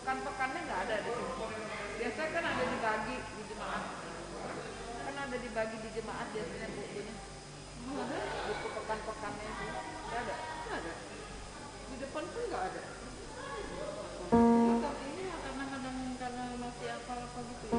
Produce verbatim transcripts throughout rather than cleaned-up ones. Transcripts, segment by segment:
Pekan-pekannya nggak ada di sini. Biasanya kan ada dibagi di jemaat. Kan ada dibagi di jemaat biasanya bukunya. Buku pekan-pekannya itu. Nggak ada? Nggak ada. Di depan pun nggak ada. Ini kadang-kadang karena masih apa-apa gitu ya.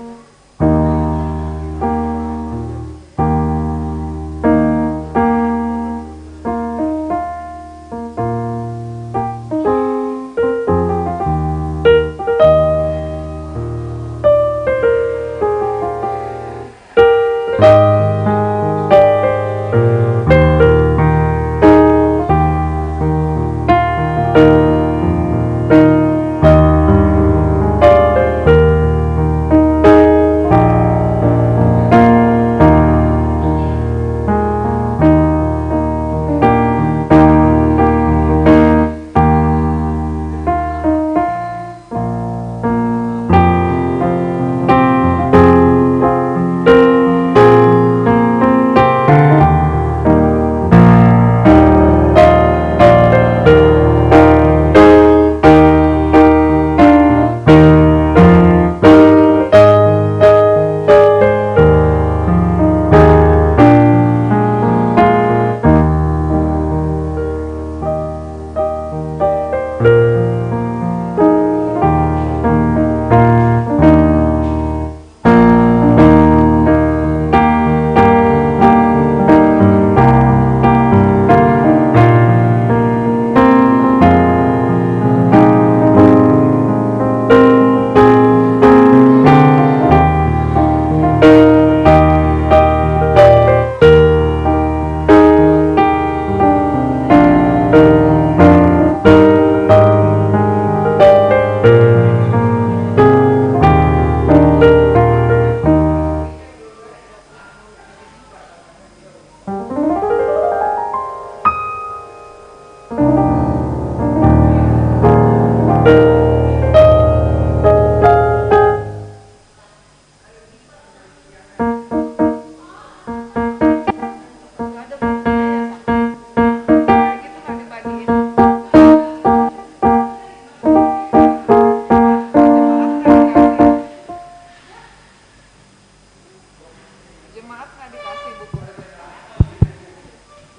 Jemaat nggak dikasih buku.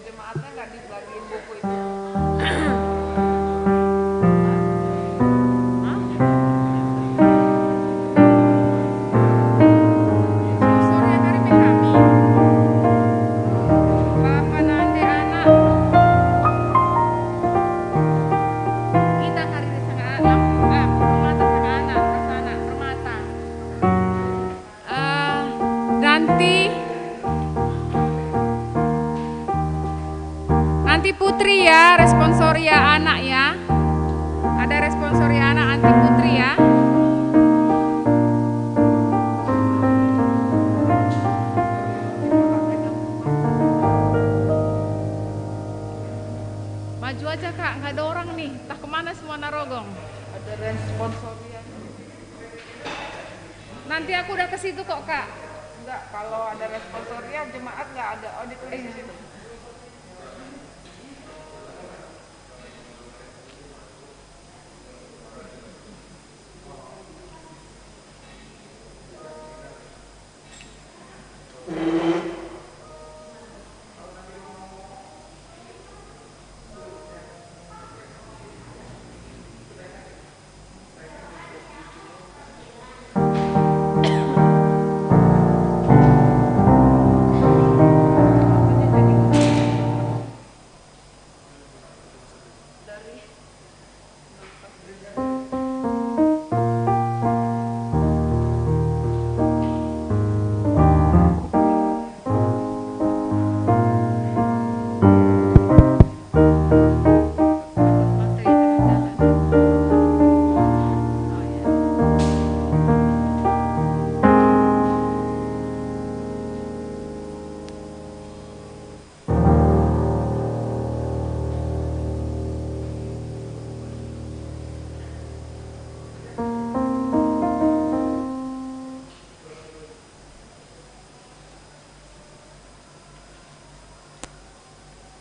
Jemaatnya nggak dibagiin buku itu. Hah? Sponsornya kari pe kami. Bapa nande anak. Kita kari sanga anak, ah, permata sanga anak, perasana, permata. Eh, nanti, nanti Putri ya, responsor ya anak ya. Ada responsor ya anak, nanti Putri ya. Maju aja, Kak, nggak ada orang nih. Entah kemana semua narogong. Ada responsor ya. Nanti aku udah ke situ kok, Kak. Enggak, kalau ada responsoria, jemaat nggak ada, oh, ditulis di situ.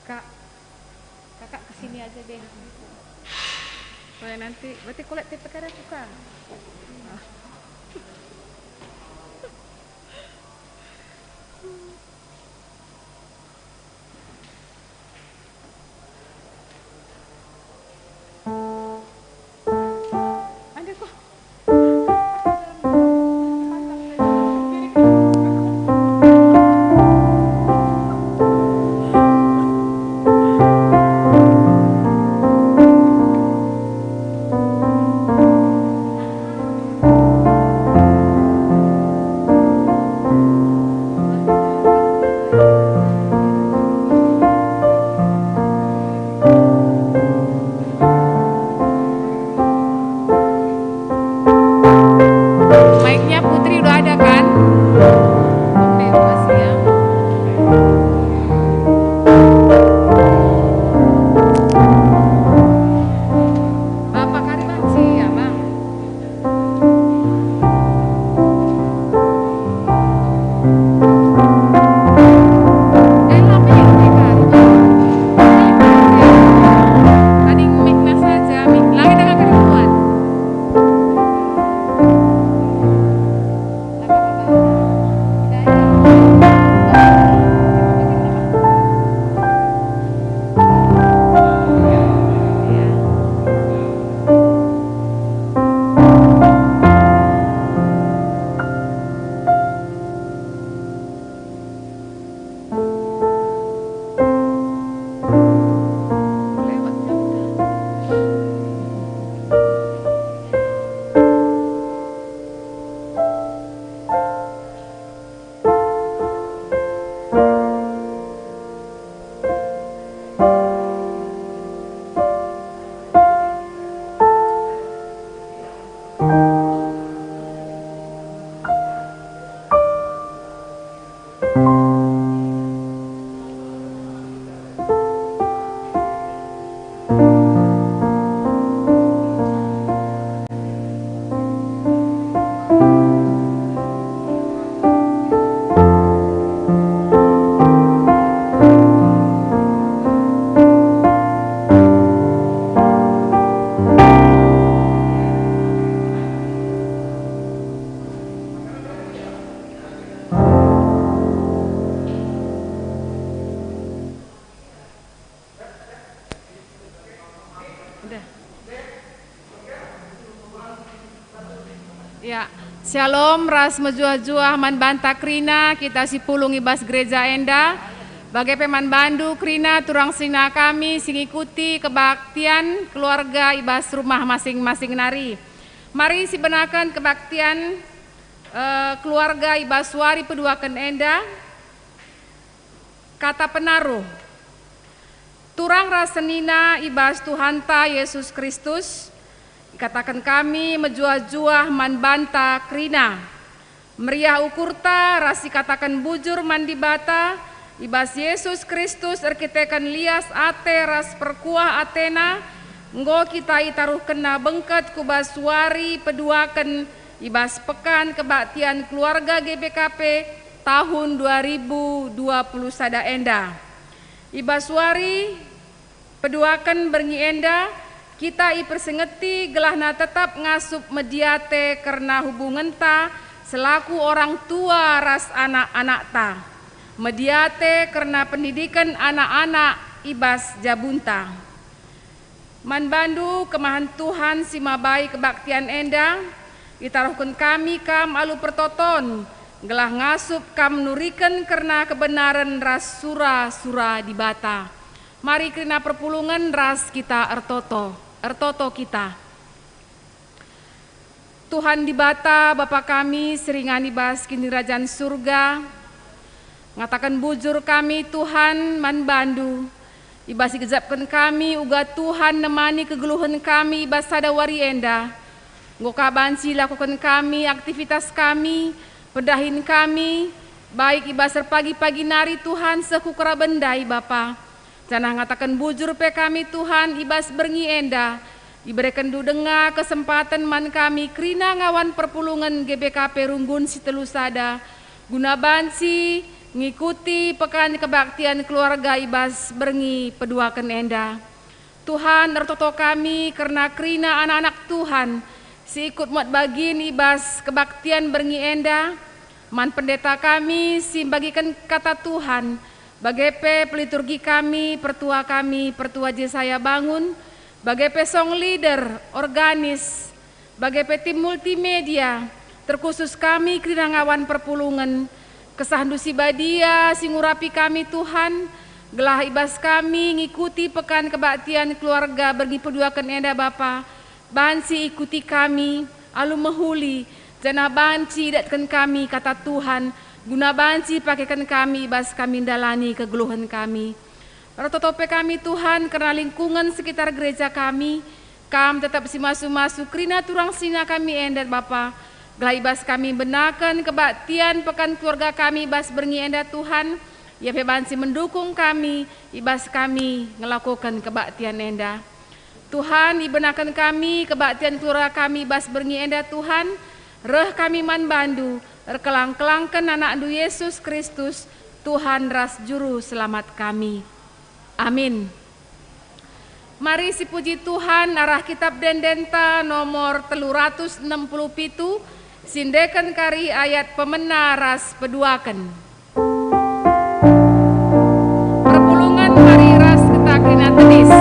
Kak, kakak kesini aja deh. Nanti berarti kolek tipe kada buka. Mic-nya Putri udah ada kan? Oke, makasih ya. Bapak Kariban sih ya, Bang. Udah. Ya, Shalom ras mejuah-juah man banta kerina kita si pulung i bas gereja enda. Bage pe man bandu kerina turang senina kami si ngikuti kebaktian keluarga i bas rumah masing-masing nari. Mari sibenaken kebaktian, eh, keluarga i bas wari peduaken enda. Kata penaruh. Turang ras senina i bas Tuhanta Yesus Kristus, ikataken kami mejuah-juah man banta kerina. Meriah ukurta ras ikataken bujur man Dibata, i bas Yesus Kristus erkiteken lias ate ras perkuah ateNa, enggo kita itaruhkenNa bengket ku bas wari peduaken i bas Pekan Kebaktian Keluarga G B K P tahun dua ribu dua puluh sada enda. I bas wari peduaken berngi enda, kita ipersingeti gelahna tetap ngasup mediate kerna hubungenta selaku orang tua ras anak-anakta, mediate kerna pendidiken anak-anak i bas jabunta. Man bandu kemahen Tuhan si mabai kebaktian enda, itaruhken kami kam alu pertoton, gelah ngasup kam nuriken kerna kebenaren ras sura-sura Dibata. Mari kerina perpulungen ras kita ertoto. Ertoto kita. Tuhan Dibata, Bapa kami si ringan i bas Kinirajan Surga, ngataken bujur kami, Tuhan, man bandu. I bas igejapken kami uga Tuhan nemani kegeluhen kami i bas sada wari enda. Enggo ka banci ilakoken kami aktivitas kami, pendahin kami, baik i bas erpagi-pagi nari, Tuhan, seh ku keraben ndai, Bapa. Janah ngataken bujur pe kami, Tuhan, i bas berngi enda, iberekenndu denga kesempaten man kami kerina ngawan perpulungen G B K P Runggun si telu sada, guna banci ngikuti pekan kebaktian keluarga i bas berngi peduaken enda. Tuhan, ertoto kami kerna kerina anak-anak Tuhan si ikut muat bagin i bas kebaktian berngi enda, man pendeta kami si mbagiken kata Tuhan, bage pe peliturgi kami, pertua kami, pertua Jesaya Bangun, bage pe song leader, organis, bage pe tim multimedia, terkhusus kami kerina ngawan perpulungen. KesahNdu si badia si ngurapi kami, Tuhan, gelah i bas kami ngikuti pekan kebaktian keluarga berngi peduaken enda, Bapa, banci ikuti kami alu mehuli, janah banci idatken kami kata Tuhan, guna banci pakeken kami i bas kami ndalani kegeluhen kami. Ertoto pe kami, Tuhan, kerna lingkungen sekitar gereja kami. Kam tetap si masu-masu kerina turang senina kami enda, Bapa. Gelah i bas kami mbenaken kebaktian pekan keluarga kami i bas berngi enda, Tuhan. Ia pe banci mendukung kami i bas kami ngelakoken kebaktian enda. Tuhan, ibenaken kami kebaktian keluarga kami i bas berngi enda, Tuhan. Reh kami man bandu, erkelang-kelangken AnakNdu Yesus Kristus, Tuhan ras Juru Selamat kami. Amin. Mari sipuji Tuhan arah Kitab Ende-endenta nomor telu ratus enem puluh pitu, siendeken kari ayat pemena ras peduaken. Perpulungen mari ras kita kerina tedis.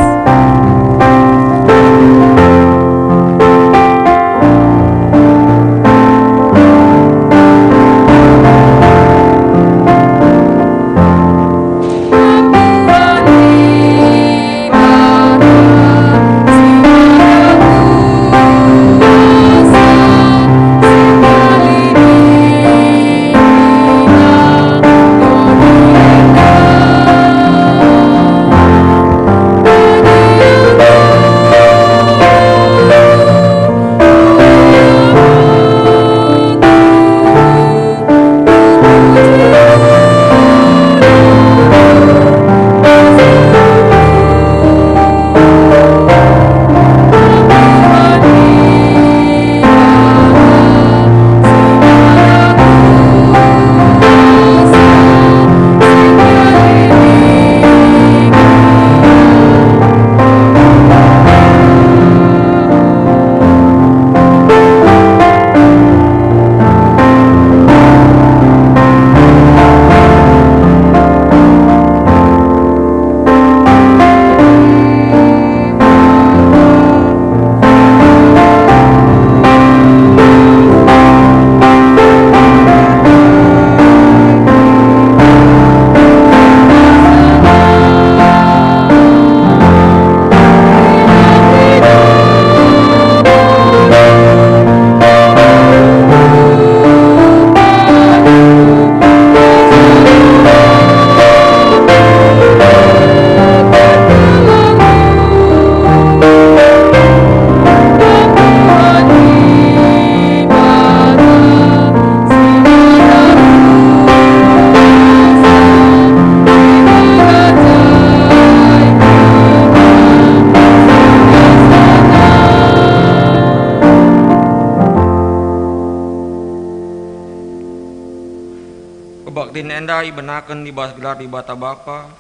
Kebaktin enda ibenaken i bas gelar Dibata Bapa,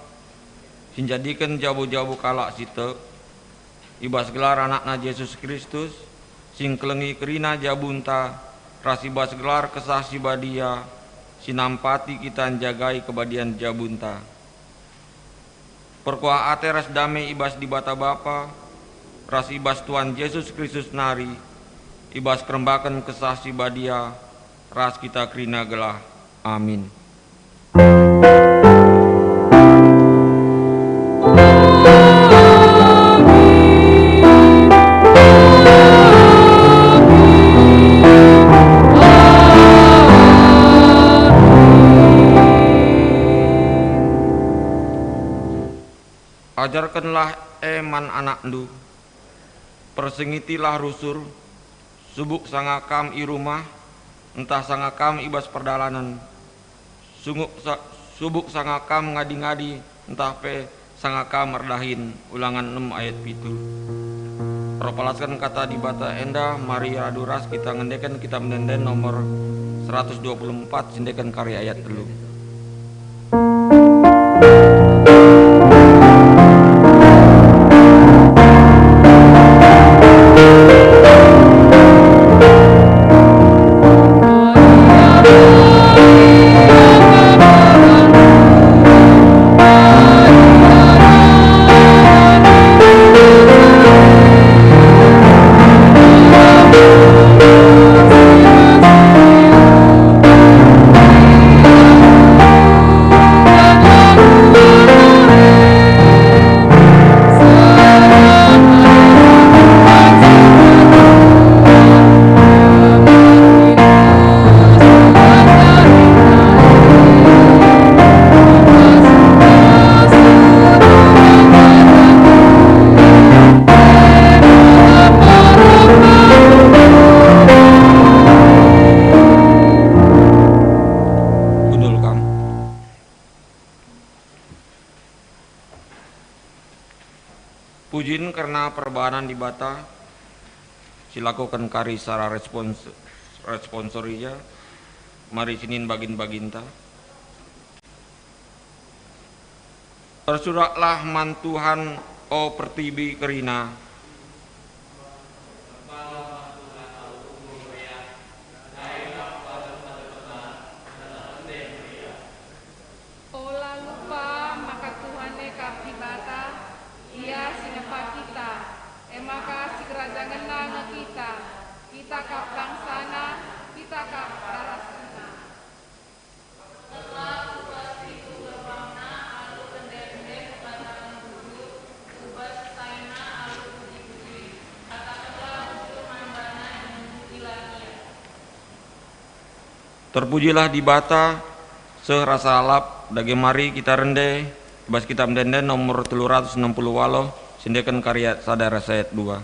si njadiken jabu-jabu kalak si tek, i bas gelar AnakNa Jesus Kristus, si ngkelengi kerina jabunta, ras i bas gelar Kesah Si Badia, si nampati kita njagai kebadian jabunta. Perkuah ate ras dame i bas Dibata Bapa, ras i bas Tuhan Jesus Kristus nari, i bas kerembaken Kesah Si Badia, ras kita kerina gelah. Amin. Ajarkenlah e man anakndu. Persingitilah rusur, subuk sanga kam i rumah, ntah sanga kam i bas perdalanen, sunguk sa-, subuk sanga kam ngadi-ngadi, ntah pe sanga kam erdahin. Ulangen enem ayat pitu. Erpalasken kata Dibata enda, mari radu ras kita ngendeken Kitab Ende-enden nomor seratus dua puluh empat, siendeken kari ayat telu. Panan Dibata, silakoken kari secara respons-, responsoria, mari sinin bagin-baginta. Ersuraklah man Tuhan, o pertibi kerina. Ola lupa maka Tuhan e kap Dibata, Ia si nepa kita, e maka sikerajangenNa nge kita. Kita kap bangsaNa, kita kap darasNa. Terpujilah Dibata, seh rasa lalap, dage mari kita rende bas Kitab Ende-enden nomor telu ratus enam puluh waluh, siendeken kari ayat sada ras ayat dua.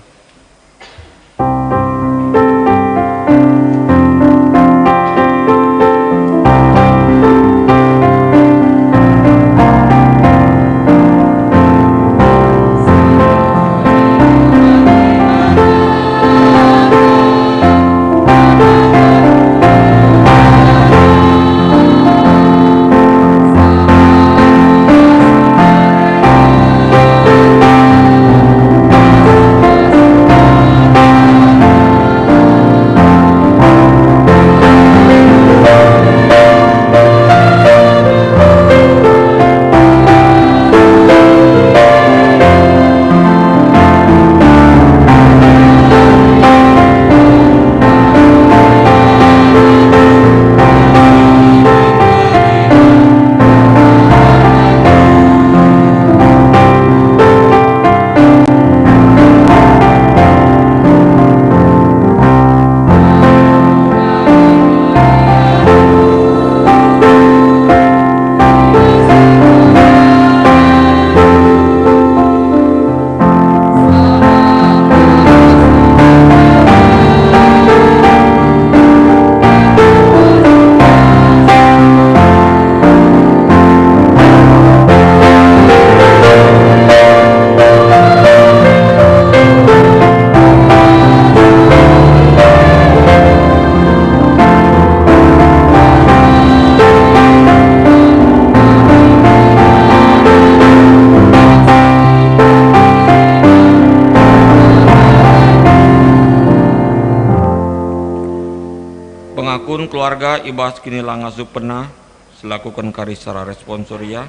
Pengakun keluarga i bas kinilangasupenNa, silakoken kari secara responsoria.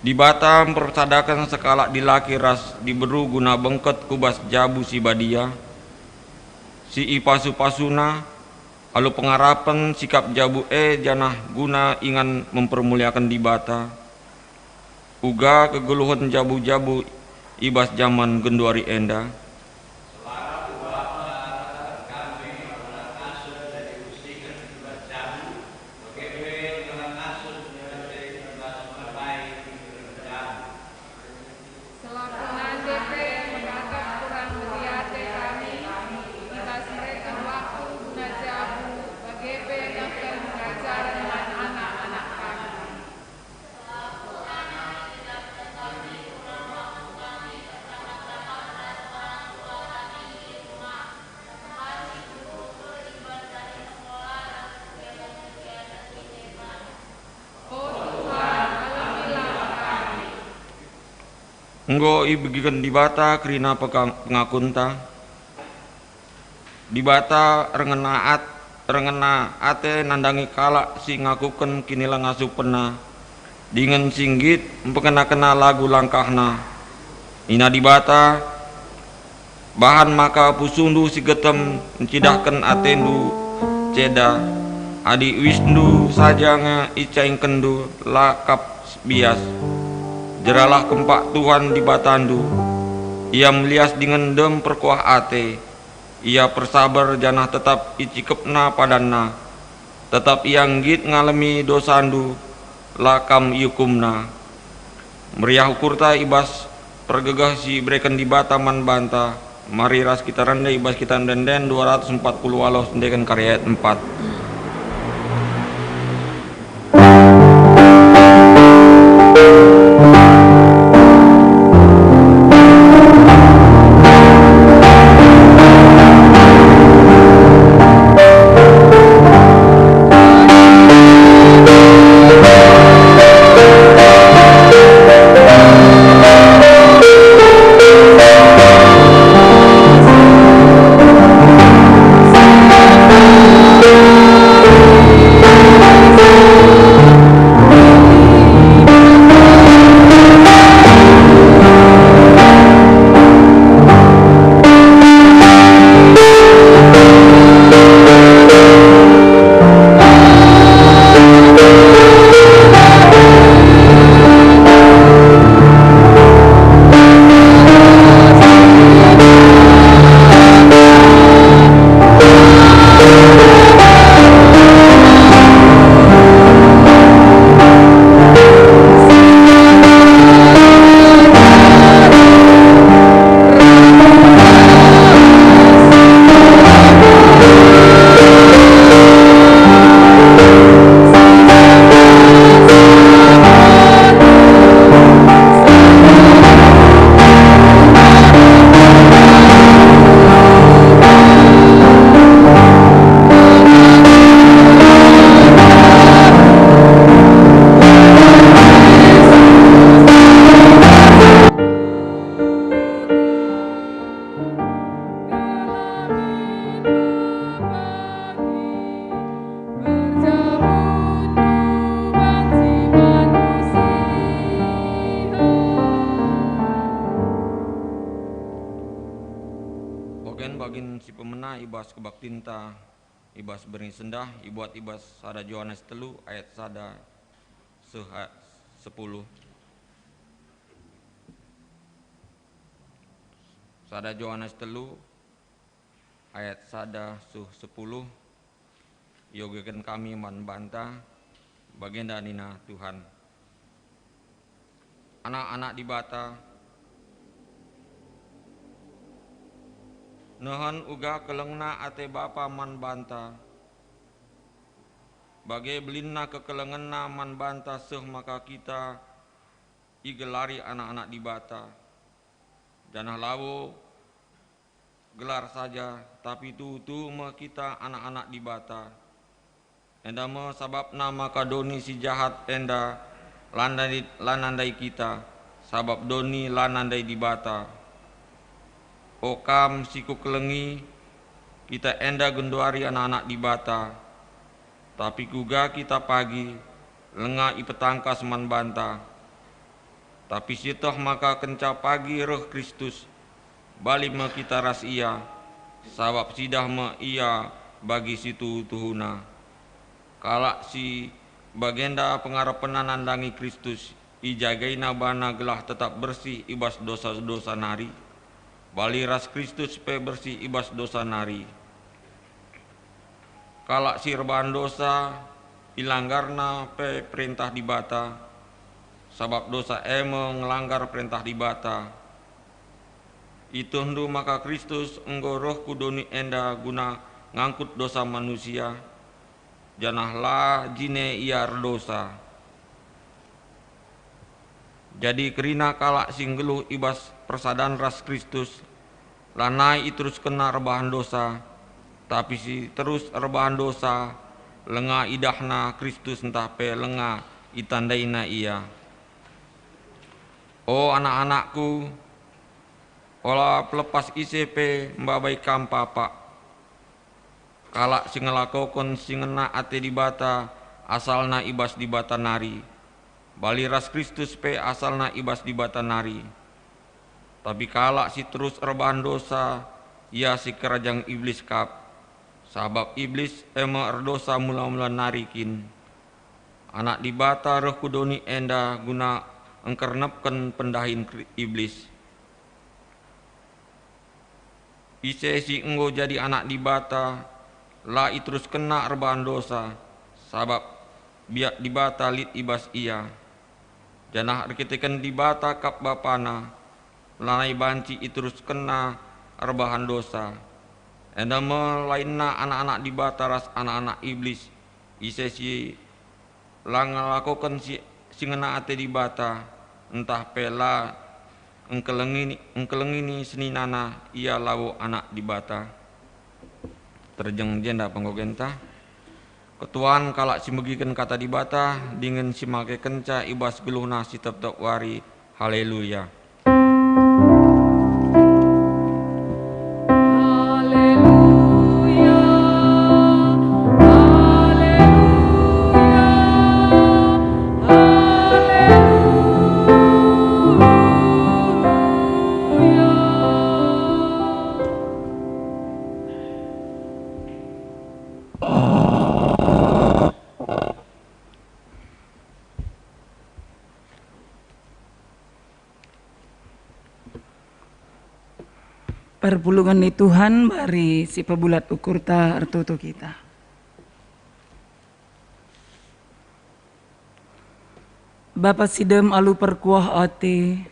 Dibata mpersadaken sekalak dilaki ras diberu guna bengket ku bas jabu si badia, si ipasu-pasuNa, alu pengarapen sikap jabu e janah guna ingan mempermuliaken Dibata, uga kegeluhen jabu-jabu i bas jaman genduari enda. Selaku nande pe, mengakap kurang meriah ate kami, i bas mereken waktu guna jabu, bage pe nehken pengajaren man anak-anak kami. O Tuhan, alemilah kami. Enggo ibegiken Dibata kerina peka-, pengakunta. Dibata erngena at-, erngena ate nandangi kalak si ngakuken kinilangasupenNa, dingen si nggit mpekena-kena lagu langkahNa. Nina Dibata, "Bahan maka pusundu si getem ncidahken atendu ceda, adi uisndu saja nge icaingkenndu la kap bias. Jeralah kempak Tuhan Dibatandu. Ia melias dingen dem perkuah ate. Ia persabar janah tetap icikepNa padanNa. Tetap Ia nggit ngalemi dosandu, la kam iukumNa." Meriah ukurta i bas pergegeh si ibereken Dibata man banta. Mari ras kita rende i bas Kitab Ende-enden dua ratus empat puluh waluh, siendeken kari ayat empat. Bagin-bagin si pemena i bas kebaktinta, i bas berngi sendah, ibuat i bas sada Johanes telu ayat sada seh ayat sepuluh. Sada Johanes telu ayat sada seh sepuluh. Iogeken kami man banta, bagenda nina Tuhan, anak-anak Dibata, nehen uga kelengna ate Bapa man banta, bage belinna kekelengenna man banta seh maka kita igelari anak-anak Dibata, janah labo gelar saja, tapi tuhu-tuhu me kita anak-anak Dibata. Enda me sabapna maka doni si jahat enda la nandai, la nandai kita, sabap doni la nandai Dibata. O kam si kukelengi, kita enda genduari anak-anak Dibata, tapi kuga kita pagi, langa ipetangkas man banta. Tapi sieteh maka kenca pagi reh Kristus, bali me kita ras Ia, sabap sidah me Ia bagi situhu-tuhuna. Kalak si bagenda pengarepenna nandangi Kristus, ijagaina bana gelah tetap bersih i bas dosa-dosa nari, bali ras Kristus pe bersih i bas dosa nari. Kalak si erbahan dosa, ilanggarna pe perentah Dibata, sabap dosa e me ngelanggar perentah Dibata. Ietehndu maka Kristus enggo reh ku doni enda guna ngangkut dosa manusia, janah la jine Ia erdosa. Jadi kerina kalak si nggeluh i bas persadan ras Kristus, lanai iteruskenna erbahan dosa, tapi si terus erbahan dosa, langa idahna Kristus ntah pe langa itandaina ia. O anak-anakku, ola pelepas ise pe mbabai kam papak. Kalak si ngelakoken si ngena ate Dibata asalna i bas Dibata nari, bali ras Kristus pe asalna i bas Dibata nari. Tapi kalak si terus erbahan dosa, ia sikerajangen Iblis kap, sabap Iblis e me erdosa mula-mula nari kin. Anak Dibata reh ku doni enda guna engkernepken pendahin Kri-, Iblis. Ise si enggo jadi anak Dibata, la iteruskenna erbahan dosa, sabap biak Dibata lit i bas ia. Janah erkiteken Dibata kap Bapana, lanai banci iteruskenna erbahan dosa. Enda me lainna anak-anak Dibata ras anak-anak Iblis, ise si la ngelakoken si, si ngena ate Dibata, ntah pe la engkelengini, engkelengini seninana, ia labo anak Dibata. Terjeng jenda penggogenta. Ketuan kalak si megiken kata Dibata, dingen si makekenca i bas geluhna si tep-tep wari. Haleluya. Perpulungen ni Tuhan, mari sipebulat ukurta ertoto kita. Bapa si dem alu perkuah ate,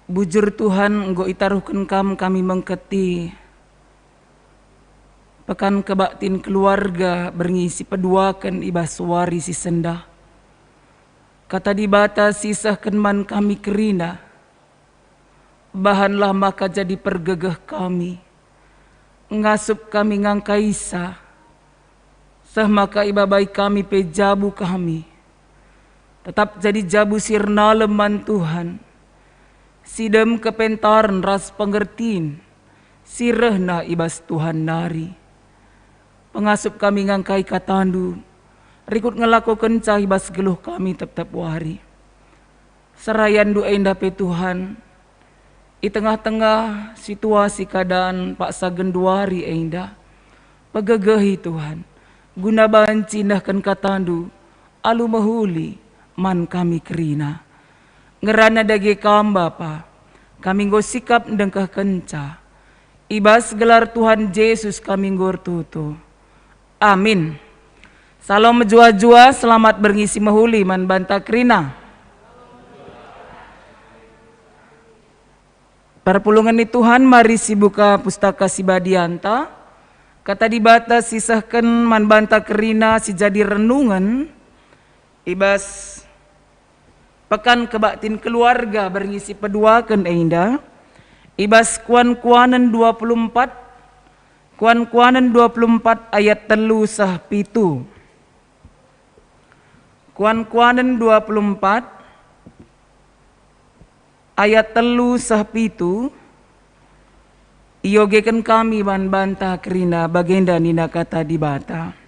bujur Tuhan enggo itaruhken Kam kami mengketi Pekan Kebaktin Keluarga berngi si peduaken i bas wari si sendah. Kata Dibata si isehken man kami kerina, bahanlah maka jadi pergegeh kami, ngasup kami ngangkaisa, seh maka ibabai kami pe jabu kami, tetap jadi jabu si ernalem man Tuhan, si dem kepentaren ras pengertin si rehna i bas Tuhan nari. Pengasup kami ngangkai kataNdu, rikut ngelakokenca i bas geluh kami tep-tep wari. SerayanNdu enda pe Tuhan, I tengah-tengah situasi keadaan paksa genduari enda, pegegehi Tuhan, guna banci nehken kataNdu alu mehuli man kami kerina. Ngerana dage Kam, Bapa, kami enggo sikap ndengkehkenca. I bas gelar Tuhan Jesus kami enggo ertoto. Amin. Salam mejuah-juah, selamat berngi si mehuli man banta kerina. Perpulungen ni Tuhan, mari sibuka Pustaka Si Badianta. Kata Dibata sisehken man banta kerina si jadi renungen i bas Pekan Kebaktin Keluarga berngi si peduaken enda, i bas Kuan-kuanen dua puluh empat, Kuan-kuanen dua puluh empat ayat telu seh pitu. Kuan-kuanen dua puluh empat ayat telu seh pitu, iogeken kami man banta kerina, bagenda nina Kata Dibata.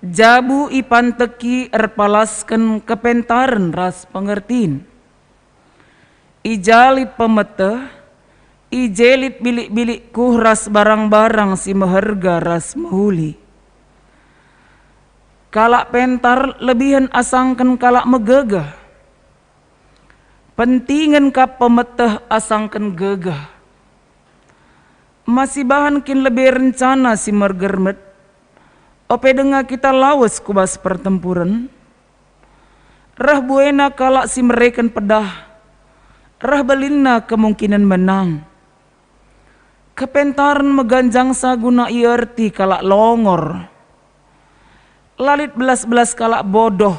Jabu ipanteki erpalasken kepentaren ras pengertin. I ja lit pemeteh, i je lit bilik-bilik kuh ras barang-barang si meherga ras mehuli. Kalak pentar lebihen asangken kalak megegeh. Pentingen kap pemeteh asangken gegeh. Masi bahan kin lebe rencana si mergermet? Ope denga kita lawes ku bas pertempuren? Reh buena kalak si mereken pedah, reh belinna kemungkinen menang. Kepentaren meganjangsa guna ierti kalak longor. La lit belas-belas kalak bodoh,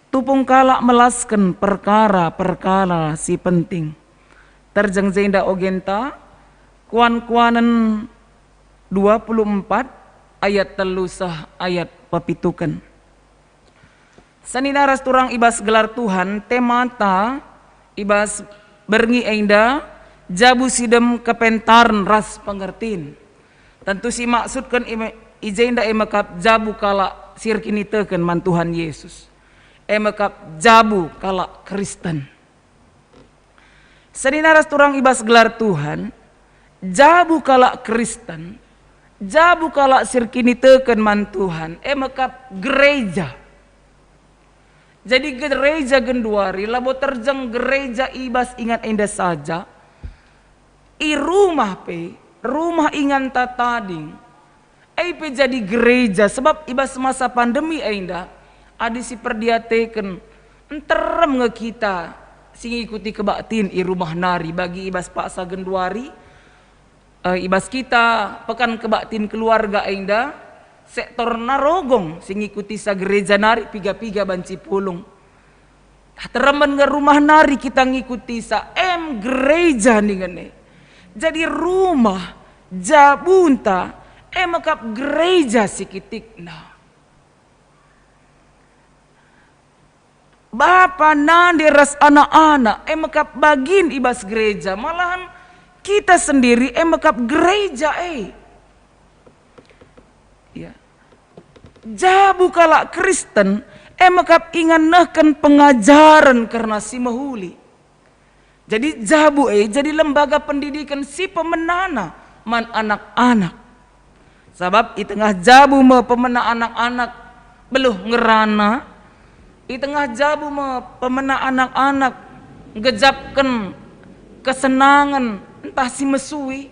tupung kalak melasken perkara-perkara si penting. Terjeng jenda ogenta, Kuan-kuanen dua puluh empat ayat telu seh ayat pepituken. Senina ras turang i bas gelar Tuhan, temata i bas berngi enda, jabu si dem kepentaren ras pengertin. Tentu si maksudken i me-, i jenda e mekap jabu kalak si erkiniteken man Tuhan Yesus. E mekap jabu kalak Kristen. Senina ras turang i bas gelar Tuhan, jabu kalak Kristen, jabu kalak si erkiniteken man Tuhan, e mekap gereja. Jadi gereja genduari labo terjeng gereja i bas ingan enda saja, i rumah pe, rumah inganta tading, e pe jadi gereja, sebab i bas masa pandemi enda, adi siperdiateken, nterem nge kita si ngikuti kebaktin i rumah nari, bagi i bas paksa genduari, eh, i bas kita Pekan Kebaktin Keluarga enda, sektor Narogong si ngikutisa gereja nari piga-piga banci pulung. Teremen nge rumah nari kita ngikutisa, em gereja ningen e. Jadi rumah, jabunta, e mekap gereja si kitikna. Bapa, nande ras anak-anak, e mekap bagin i bas gereja, malahan kita sendiri e mekap gereja e. Ya. Jabu kalak Kristen, e mekap ingan nehken pengajaren kerna si mehuli. Jadi jabu e jadi lembaga pendidiken si pemenana man anak-anak. Sabap i tengah jabu me pemena anak-anak beluh ngerana, i tengah jabu me pemena anak-anak ngejapken kesenangen ntah si mesui.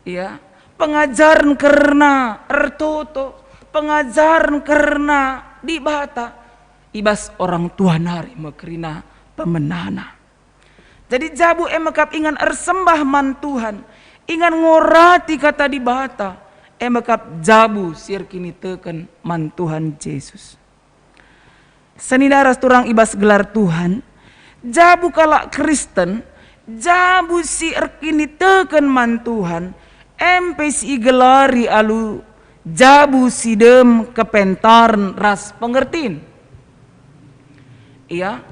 Ya, pengajaren kerna ertoto, pengajaren kerna Dibata, i bas orang tua nari me kerina pemenana. Jadi jabu e mekap ingan ersembah man Tuhan, ingan ngorati Kata Dibata, e mekap jabu si erkiniteken man Tuhan Jesus. Senina ras turang i bas gelar Tuhan, jabu kalak Kristen, jabu si erkiniteken man Tuhan, em pe si igelari alu jabu si dem kepentaren ras pengertin. Iya,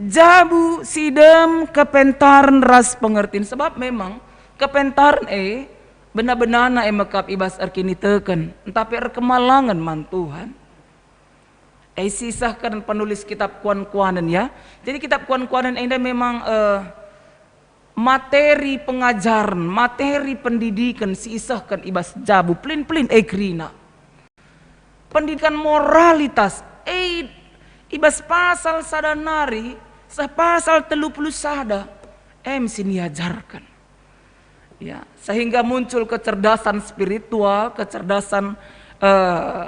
jabu si dem kepentaren ras pengertin, sebab memang kepentaren e bena-benana e mekap i bas erkiniteken, ntah pe erkemalangen man Tuhan. Eh, si isehken penulis kitab Kuan-kuanen, ya. Jadi kitab Kuan-kuanen enda memang, eh, materi pengajaren, materi pendidiken si isehken i bas jabu pelin-pelin, eh, kerina. Pendidikan moralitas, eh, i bas pasal sada nari seh pasal telu puluh sada, em si niajarken. Ya, sehingga muncul kecerdasan spiritual, kecerdasan, eh,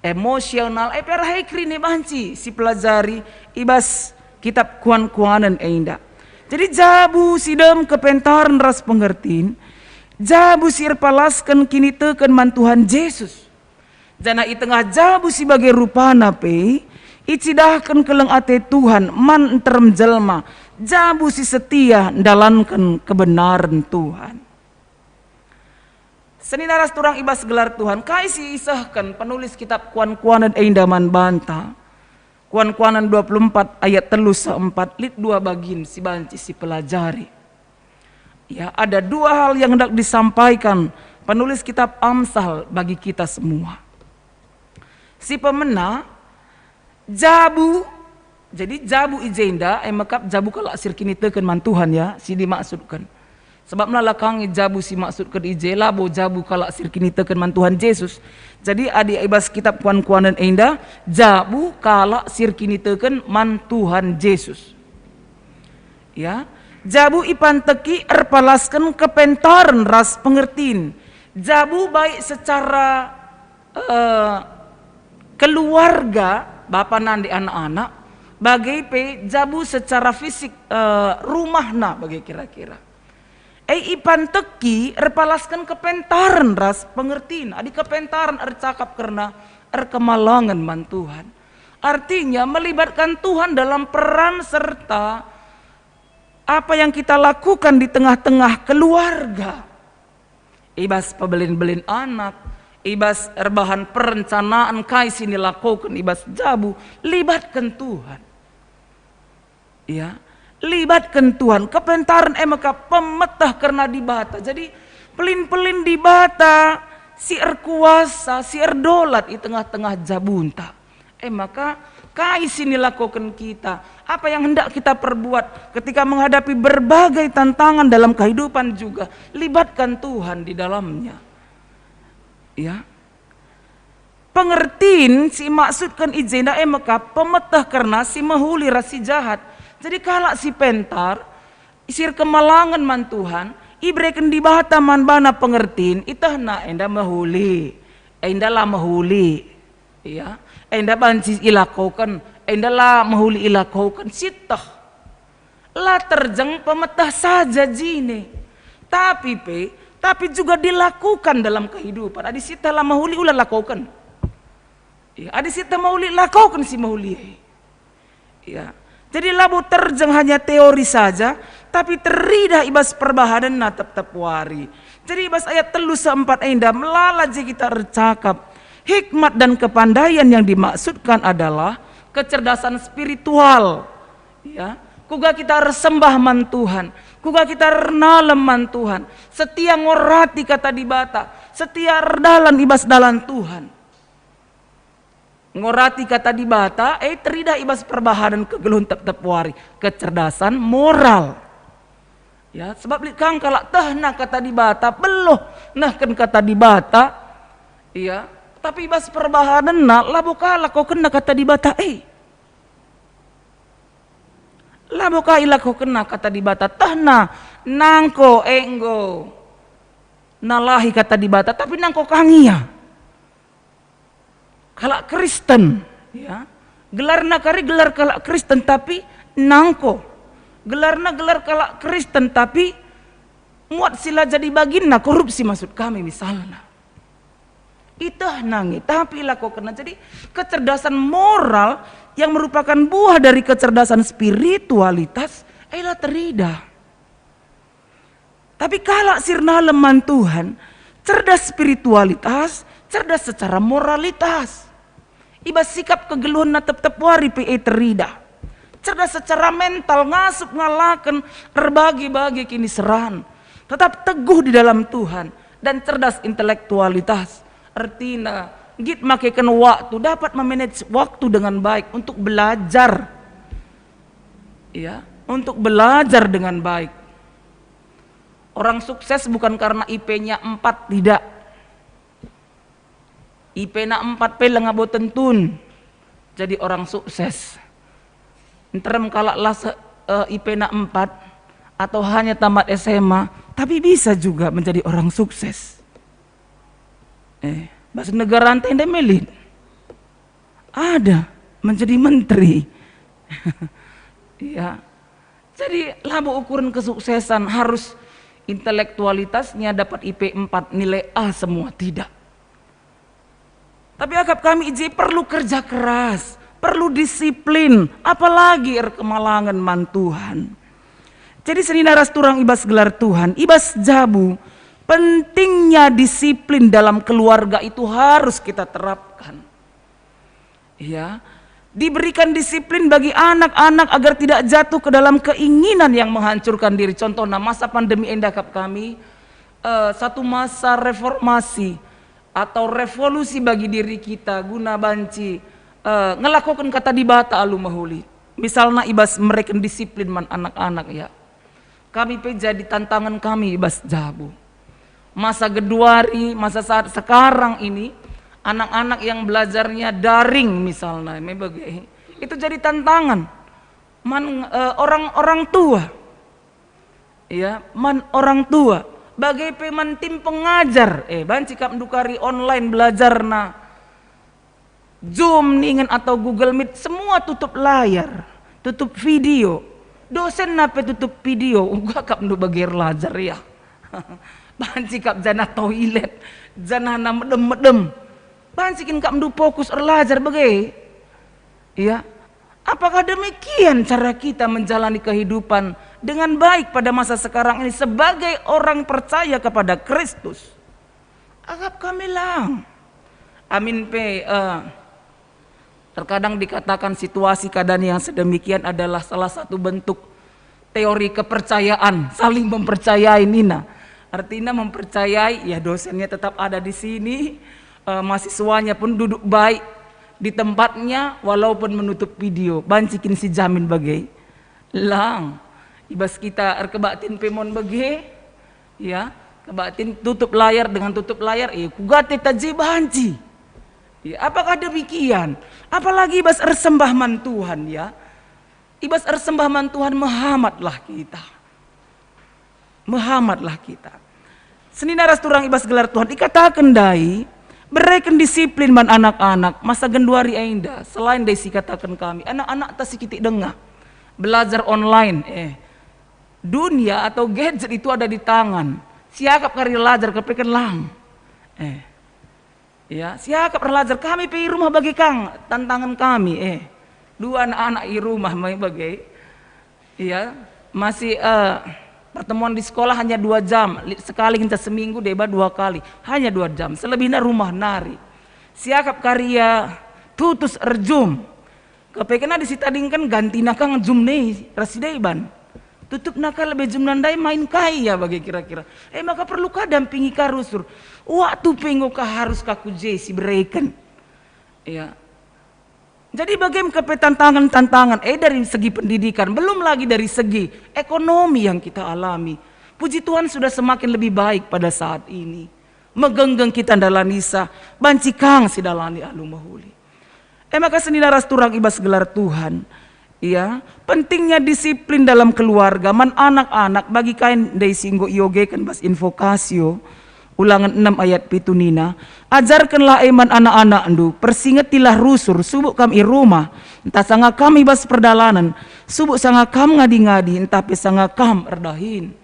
emosional, eh, pe arah e kerina banci sipelajari i bas kitab Kuan-kuanen enda. Jadi jabu si dem kepentaren ras pengertin, jabu si erpalasken kiniteken man Tuhan Jesus. Janah i tengah jabu si bage rupana pe, icidahken keleng ate Tuhan man nterem jelma, jabu si setia ndalanken kebenaren Tuhan. Senina ras turang i bas gelar Tuhan, kai si isehken penulis kitab Kuan-kuanen enda man banta? Kuan-kuanen dua puluh empat ayat telu seh empat, lit dua bagin si banci sipelajari. Ya, ada dua hal yang hendak disampaikan penulis kitab Amsal bagi kita semua. Si pemena, jabu. Jadi jabu i jenda, e mekap jabu kalak si erkiniteken man Tuhan, ya, si dimaksudken. Sebab melala kangi jabu si maksudken i je, labo jabu kalak si erkiniteken man Tuhan Jesus. Jadi adi i bas kitab Kuan-kuanen enda, jabu kalak si erkiniteken man Tuhan Jesus. Ya, jabu ipanteki erpalasken kepentaren ras pengertin. Jabu baik secara, eh, keluarga, bapa nande anak-anak, bage pe jabu secara fisik, eh, rumahna bage kira-kira. E ipanteki erpalasken kepentaren ras pengertin. Adi kepentaren ercakap kerna erkemalangen man Tuhan. Artinya melibatkan Tuhan dalam peran serta apa yang kita lakukan di tengah-tengah keluarga. I bas pebelin-belin anak, i bas erbahan perencanaan kai si nilakoken i bas jabu, libatken Tuhan. Ya, libatken Tuhan, kepentaren e maka pemeteh kerna Dibata. Jadi, pelin-pelin Dibata si erkuasa, si erdolat i tengah-tengah jabunta. E maka, kai si nilakoken kita? Apa yang hendak kita perbuat ketika menghadapi berbagai tantangan dalam kehidupan juga? Libatkan Tuhan di dalamnya. Ya. Pengertin si imaksudken i jenda e mekap pemeteh kerna si mehuli ras si jahat. Jadi kalak si pentar, si erkemalangen man Tuhan, ibereken Dibata man bana pengertin, itehna enda mehuli, enda la mehuli. Ya, enda banci ilakoken, enda la mehuli ilakoken, sieteh. La terjeng pemeteh saja jine, tapi pe, tapi juga dilakukan dalam kehidupan. Adi sieteh la mehuli, ula lakoken. Ya, adi sieteh mehuli, lakoken si mehuli e. Ya. Jadi labo terjeng hanya teori saja, tapi teridah i bas perbahanenna tep-tep wari. Jadi i bas ayat telu seh empat enda melala je kita ercakap. Hikmat dan kepandaian yang dimaksudkan adalah kecerdasan spiritual. Ya, kuga kita ersembah man Tuhan, kuga kita ernalem man Tuhan, setia ngorati Kata Dibata, setia erdalan i bas dalan Tuhan. Ngorati Kata Dibata, eh, teridah i bas perbahanen kegeluhen tep-tep wari, kecerdasan moral. Ya, sebab lit kang kalak tehna Kata Dibata, beluh nehken Kata Dibata, ya, tapi i bas perbahanenna labo ka lakokenna Kata Dibata e. Labo ka ilakokenna Kata Dibata, tehna nangko enggo nalahi Kata Dibata, tapi nangko ka ngia. Kalak Kristen, ya. Gelarna kari gelar kalak Kristen, tapi nangko. Gelarna gelar kalak Kristen, tapi muat si la jadi baginna, korupsi maksud kami misalna. Itehna nge, tapi ilakokenna. Jadi kecerdasan moral yang merupakan buah dari kecerdasan spiritualitas, eh, la teridah. Tapi kalak si ernalem man Tuhan, cerdas spiritualitas, cerdas secara moralitas. I bas sikap kegeluhenna tep-tep wari pe e teridah. Cerdas secara mental, ngasup ngalaken erbage-bage kiniseran. Tetap teguh di dalam Tuhan dan cerdas intelektualitas. Ertina Nggit makeken waktu, dapat memanage waktu dengan baik untuk belajar. Ya, untuk belajar dengan baik. Orang sukses bukan karena I P-nya empat, tidak. I P-na empat pe langa boten tun jadi orang sukses. Nterem kalak la se-, eh, I P-na empat atau hanya tamat S M A, tapi bisa juga menjadi orang sukses. Eh, bas negara ente ndai me lit. Ada menjadi menteri. Ya. Jadi, labo ukuran kesuksesan harus intelektualitasnya dapat I P empat, nilai A semua, tidak. Tapi akap kami i je perlu kerja keras, perlu disiplin, apalagi erkemalangen man Tuhan. Jadi senina ras turang i bas gelar Tuhan, i bas jabu, pentingnya disiplin dalam keluarga itu harus kita terapkan. Ya, diberikan disiplin bagi anak-anak agar tidak jatuh ke dalam keinginan yang menghancurkan diri. Contohna, masa pandemi enda akap kami, eh, satu masa reformasi atau revolusi bagi diri kita guna banci, eh, ngelakoken kata Dibata alu mehuli. Misalna, i bas mereken disiplin man anak-anak, ya. Kami pe jadi tantangan kami i bas jabu. Masa genduari, masa saat sekarang ini, anak-anak yang belajarnya daring misalna, me bage, itu jadi tantangan man, eh, orang-orang tua. Ya, man orang tua. Bage pe man tim pengajar, eh, banci kap ndukari online belajarna. Zoom ningen atau Google Meet, semua tutup layar, tutup video. Dosenna pe tutup video, uga kap ndu bage erlajar, ya. Banci kap janah toilet, janahna medem-medem. Banci kin kap ndu fokus erlajar bage? Ya. Apakah demikian cara kita menjalani kehidupan dengan baik pada masa sekarang ini sebagai orang percaya kepada Kristus? Akap kami lang. Amin pe, eh, terkadang dikatakan situasi keadaan yang sedemikian adalah salah satu bentuk teori kepercayaan, saling mempercayai nina. Artinya mempercayai, ya, dosennya tetap ada di sini, eh, mahasiswanya pun duduk baik di tempatnya walaupun menutup video. Banci kin si jamin bage? Lang. I bas kita erkebaktin pe mon bage, ya, kebaktin tutup layar dengan tutup layar, eh, kuga te taje banci. Ya, apakah demikian? Apalagi i bas ersembah man Tuhan, ya. I bas ersembah man Tuhan mehamatlah kita. Mehamatlah kita. Senina ras turang i bas gelar Tuhan, ikataken ndai, bereken disiplin man anak-anak, masa genduari enda, selain ndai si ikataken kami, anak-anak ta si kitik denga, belajar online, eh. Dunia atau gadget itu ada di tangan. Siakap kari lajar kepeken lang. Eh. Ya, siakap erlajar, kami pe i rumah bage kang, tantangan kami, eh. Dua anak-anak i rumah me bage. Ya, masih, eh, pertemuan di sekolah hanya dua jam, li-, sekali ngenca seminggu deba dua kali, hanya dua jam, selebihna rumah nari. Siakap kari ia tutus erjum. Kepeken adi sitadingken gantina kang jum ne ras si deban. Tutupna ka lebe jumna ndai main kai ia bage kira-kira. E maka perlu ka dampingi ka rusur. Waktu pe enggo ka harus ka ku je si bereken. Ya. Jadi bage me ka pe tantangan-tantangan, eh, dari segi pendidikan, belum lagi dari segi ekonomi yang kita alami. Puji Tuhan sudah semakin lebih baik pada saat ini. Megenggeng kita ndalanisa, banci kang sidalani alu mehuli. E maka senina ras turang i bas gelar Tuhan. Ya, pentingnya disiplin dalam keluarga man anak-anak bagi kai ndai si enggo iogeken bas Invocatio, Ulangen enem ayat pitu nina, "Ajarkenlah e man anak-anakndu, persingetilah rusur subuk kam i rumah, ntah sanga kam i bas perdalanen, subuk sanga kam ngadi-ngadi, ntah pe sanga kam erdahin."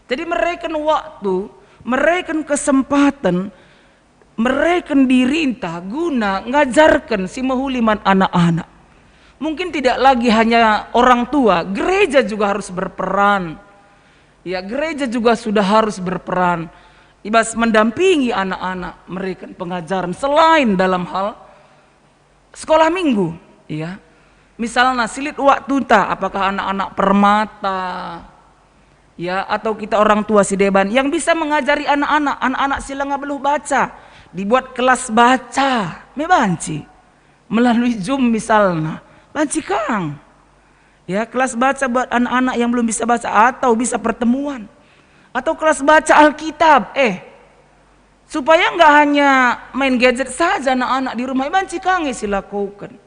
Jadi mereken waktu, mereken kesempatan, mereken dirinta guna ngajarken si mehuli man anak-anak. Mungkin tidak lagi hanya orang tua, gereja juga harus berperan. Ya, gereja juga sudah harus berperan i bas mendampingi anak-anak mereken pengajaren selain dalam hal sekolah minggu, ya. Misalna, si lit waktunta, apakah anak-anak permata, ya, atau kita orang tua si deban yang bisa mengajari anak-anak, anak-anak si langa beluh baca, dibuat kelas baca, Me banci. Melalui Zoom misalna. Banci kang. Ya, kelas baca buat anak-anak yang belum bisa baca atau bisa pertemuan. Atau kelas baca Alkitab. Eh, supaya nggak hanya main gadget saja anak-anak di rumah. Banci kang nge silakoken.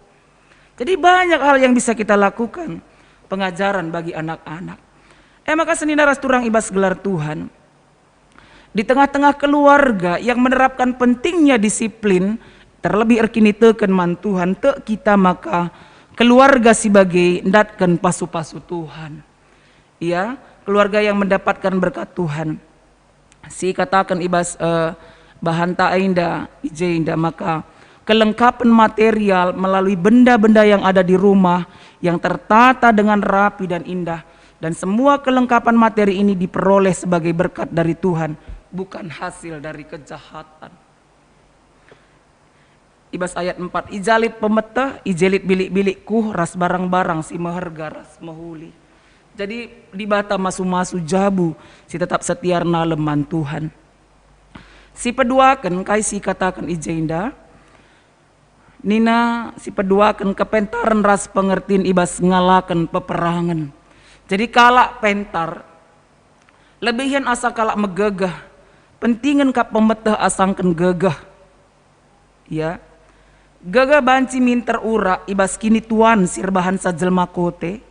Jadi banyak hal yang bisa kita lakukan. Pengajaran bagi anak-anak. Eh, maka senina ras turang i bas gelar Tuhan. Di tengah-tengah keluarga yang menerapkan pentingnya disiplin, terlebih erkiniteken man Tuhan, tek kita maka keluarga si bage ndatken pasu-pasu Tuhan. Ya, keluarga yang mendapatkan berkat Tuhan. Si ikataken i bas, eh, bahanta enda, i je enda, maka kelengkapan material melalui benda-benda yang ada di rumah yang tertata dengan rapi dan indah, dan semua kelengkapan materi ini diperoleh sebagai berkat dari Tuhan, bukan hasil dari kejahatan. I bas ayat empat, "I ja lit pemeteh, i je lit bilik-bilik kuh ras barang-barang si meherga ras mehuli." Jadi, Dibata masu-masu jabu si tetap setia ernalem man Tuhan. Si peduaken kai si ikataken i jenda? Nina si peduaken kepentaren ras pengertin i bas ngalaken peperangen. Jadi kalak pentar, lebihen asa kalak megegeh, pentingen kap pemeteh asangken gegeh. Ya, gegeh banci minter urak i bas kinituan si erbahansa jelma kote.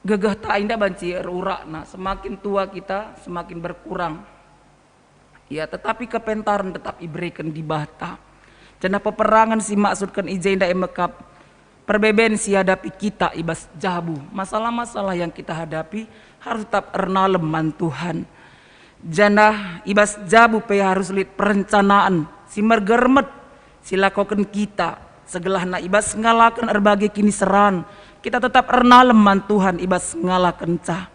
Gegeh ta enda banci erurakna, semakin tua kita, semakin berkurang. Ya, tetapi kepentaren tetap ibereken Dibata. Janah peperangen si maksudken i jenda e mekap perbeben si ihadapi kita i bas jabu. Masalah-masalah yang kita hadapi harus tetap ernalem man Tuhan. Janah i bas jabu pe harus lit perencanaan si mergermet, si lakoken kita, segelahna i bas ngalaken erbage kiniseran, kita tetap ernalem man Tuhan i bas ngalakenca.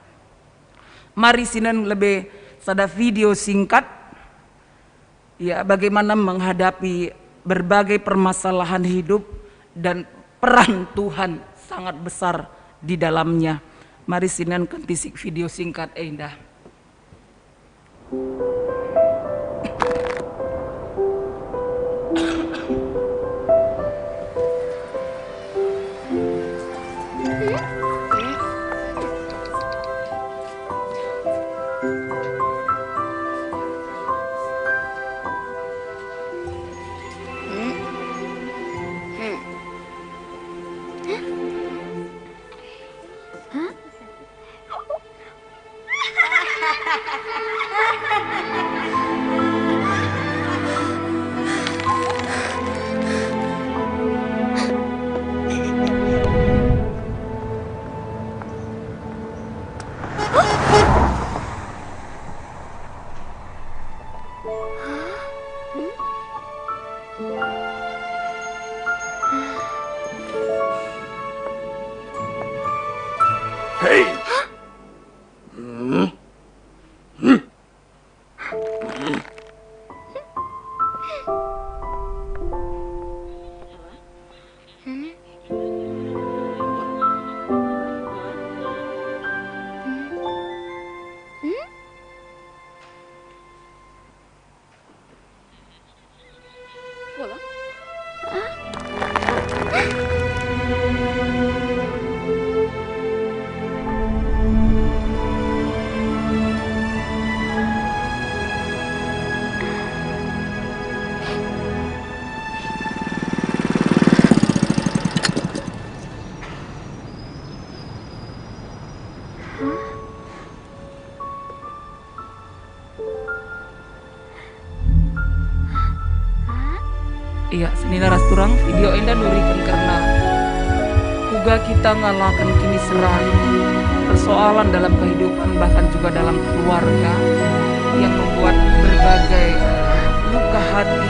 Mari sinen lebe sada video singkat, ya, bagaimana menghadapi berbagai permasalahan hidup dan peran Tuhan sangat besar di dalamnya. Mari sinen kentisik video singkat enda. Hei! Iya, senina ras turang, video enda nuriken kerna kuga kita ngalaken kiniseran, persoalan dalam kehidupan, bahkan juga dalam keluarga yang membuat berbagai luka hati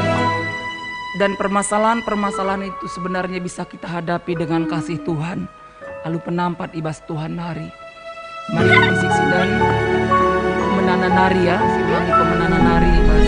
dan permasalahan-permasalahan itu sebenarnya bisa kita hadapi dengan kasih Tuhan. Alu penampat i bas Tuhan nari. Mari kita siksik dan pemenana nari ya, si pemenana nari i bas.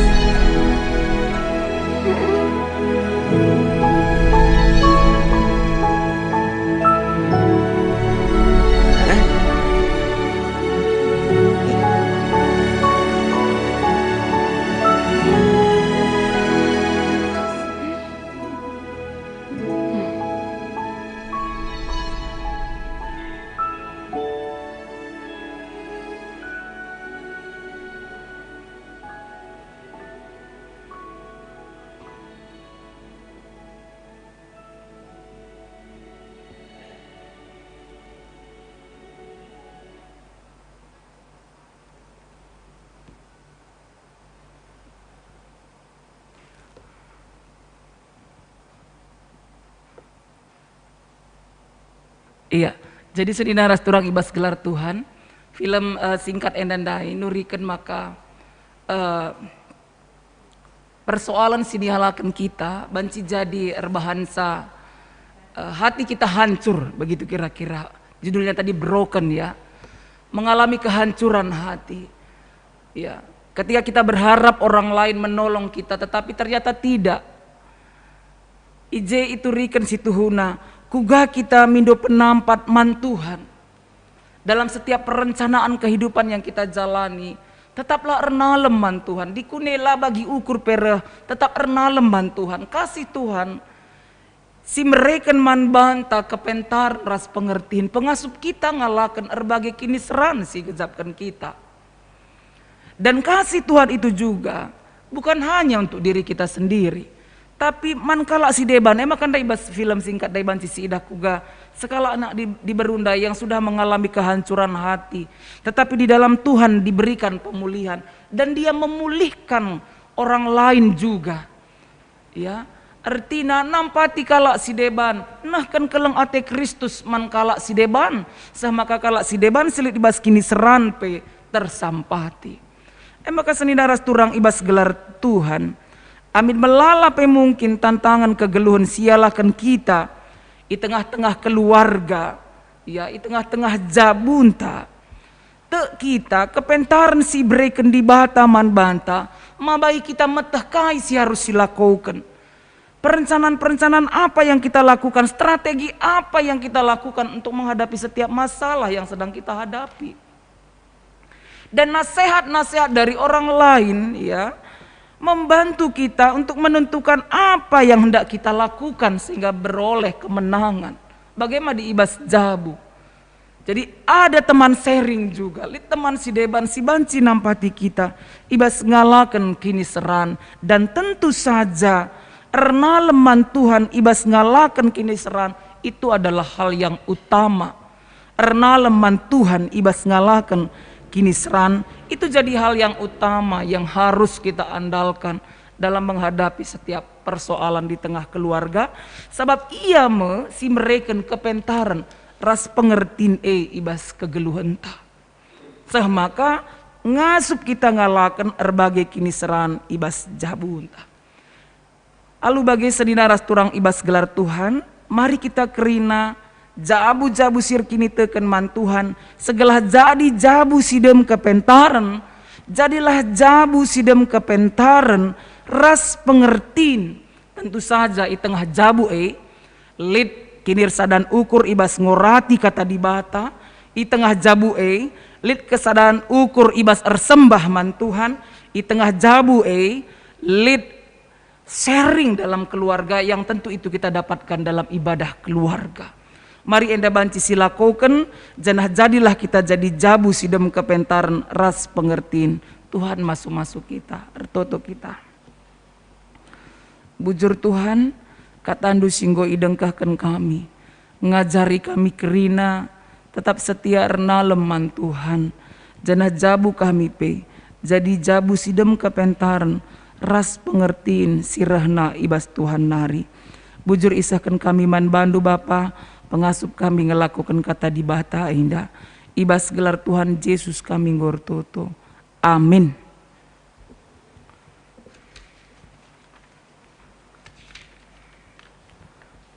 Iya, jadi senina ras turang i bas gelar Tuhan, film, eh, singkat enda ndai nuriken maka, eh, persoalan si nialaken kita banci jadi erbahansa, eh, hati kita hancur, begitu kira-kira. Judulnya tadi broken, ya. Mengalami kehancuran hati. Ya, ketika kita berharap orang lain menolong kita, tetapi ternyata tidak. I je ituriken situhuna, kuga kita mindo penampat man Tuhan. Dalam setiap perencanaan kehidupan yang kita jalani, tetaplah ernalem man Tuhan. Dikune la bagi ukur pe reh, tetap ernalem man Tuhan. Kasih Tuhan si mereken man banta kepentaren ras pengertin, pengasup kita ngalaken erbage kiniseran si igejapken kita. Dan kasih Tuhan itu juga bukan hanya untuk diri kita sendiri, tapi man kalak si deban. E maka ndai bas film singkat ndai banci siidah kuga sekalak anak di, diberu ndai yang sudah mengalami kehancuran hati, tetapi di dalam Tuhan diberikan pemulihan, dan dia memulihkan orang lain juga. Ya, ertina nampati kalak si deban, nehken keleng ate Kristus man kalak si deban, seh maka kalak si deban si lit i bas kiniseran pe tersampati. E maka senina ras turang i bas gelar Tuhan, amin melala pe mungkin tantangen kegeluhen si ialaken kita i tengah-tengah keluarga, ya, i tengah-tengah jabunta. Tek kita, kepentaren si ibereken Dibata man banta, mabai kita meteh kai si harus silakoken. Perencanaan-perencanaan apa yang kita lakukan, strategi apa yang kita lakukan untuk menghadapi setiap masalah yang sedang kita hadapi. Dan nasihat-nasihat dari orang lain, ya, membantu kita untuk menentukan apa yang hendak kita lakukan sehingga beroleh kemenangan. Bagaimana di bas jabu? Jadi ada teman sharing juga, lit teman si deban si banci nampati kita i bas ngalaken kiniseran, dan tentu saja ernalem man Tuhan i bas ngalaken kiniseran itu adalah hal yang utama. Ernalem man Tuhan i bas ngalaken kiniseran itu jadi hal yang utama yang harus kita andalkan dalam menghadapi setiap persoalan di tengah keluarga, sabap Ia me si mereken kepentaren ras pengertin e i bas kegeluhenta. Seh maka ngasup kita ngalaken erbage kiniseran i bas jabunta. Alu bage senina ras turang i bas gelar Tuhan, mari kita kerina jabu-jabu si erkiniteken man Tuhan, segelah jadi jabu si dem kepentaren. Jadilah jabu si dem kepentaren ras pengertin. Tentu saja i tengah jabu e, lit kinirsadan ukur i bas ngorati Kata Dibata, i tengah jabu e, lit kesadan ukur i bas ersembah man Tuhan, i tengah jabu e, lit sharing dalam keluarga yang tentu itu kita dapatkan dalam ibadah keluarga. Mari enda banci silakoken, janah jadilah kita jadi jabu si dem kepentaren ras pengertin. Tuhan masu-masu kita, ertoto kita. Bujur Tuhan, KataNdu si enggo idengkehken kami, ngajari kami kerina tetap setia ernalem man Tuhan, janah jabu kami pe jadi jabu si dem kepentaren ras pengertin si rehna i bas Tuhan nari. Bujur isehken kami man baNdu Bapa, pengasup kami ngelakoken Kata Dibata enda. I bas gelar Tuhan Jesus kami enggo ertoto. Amin.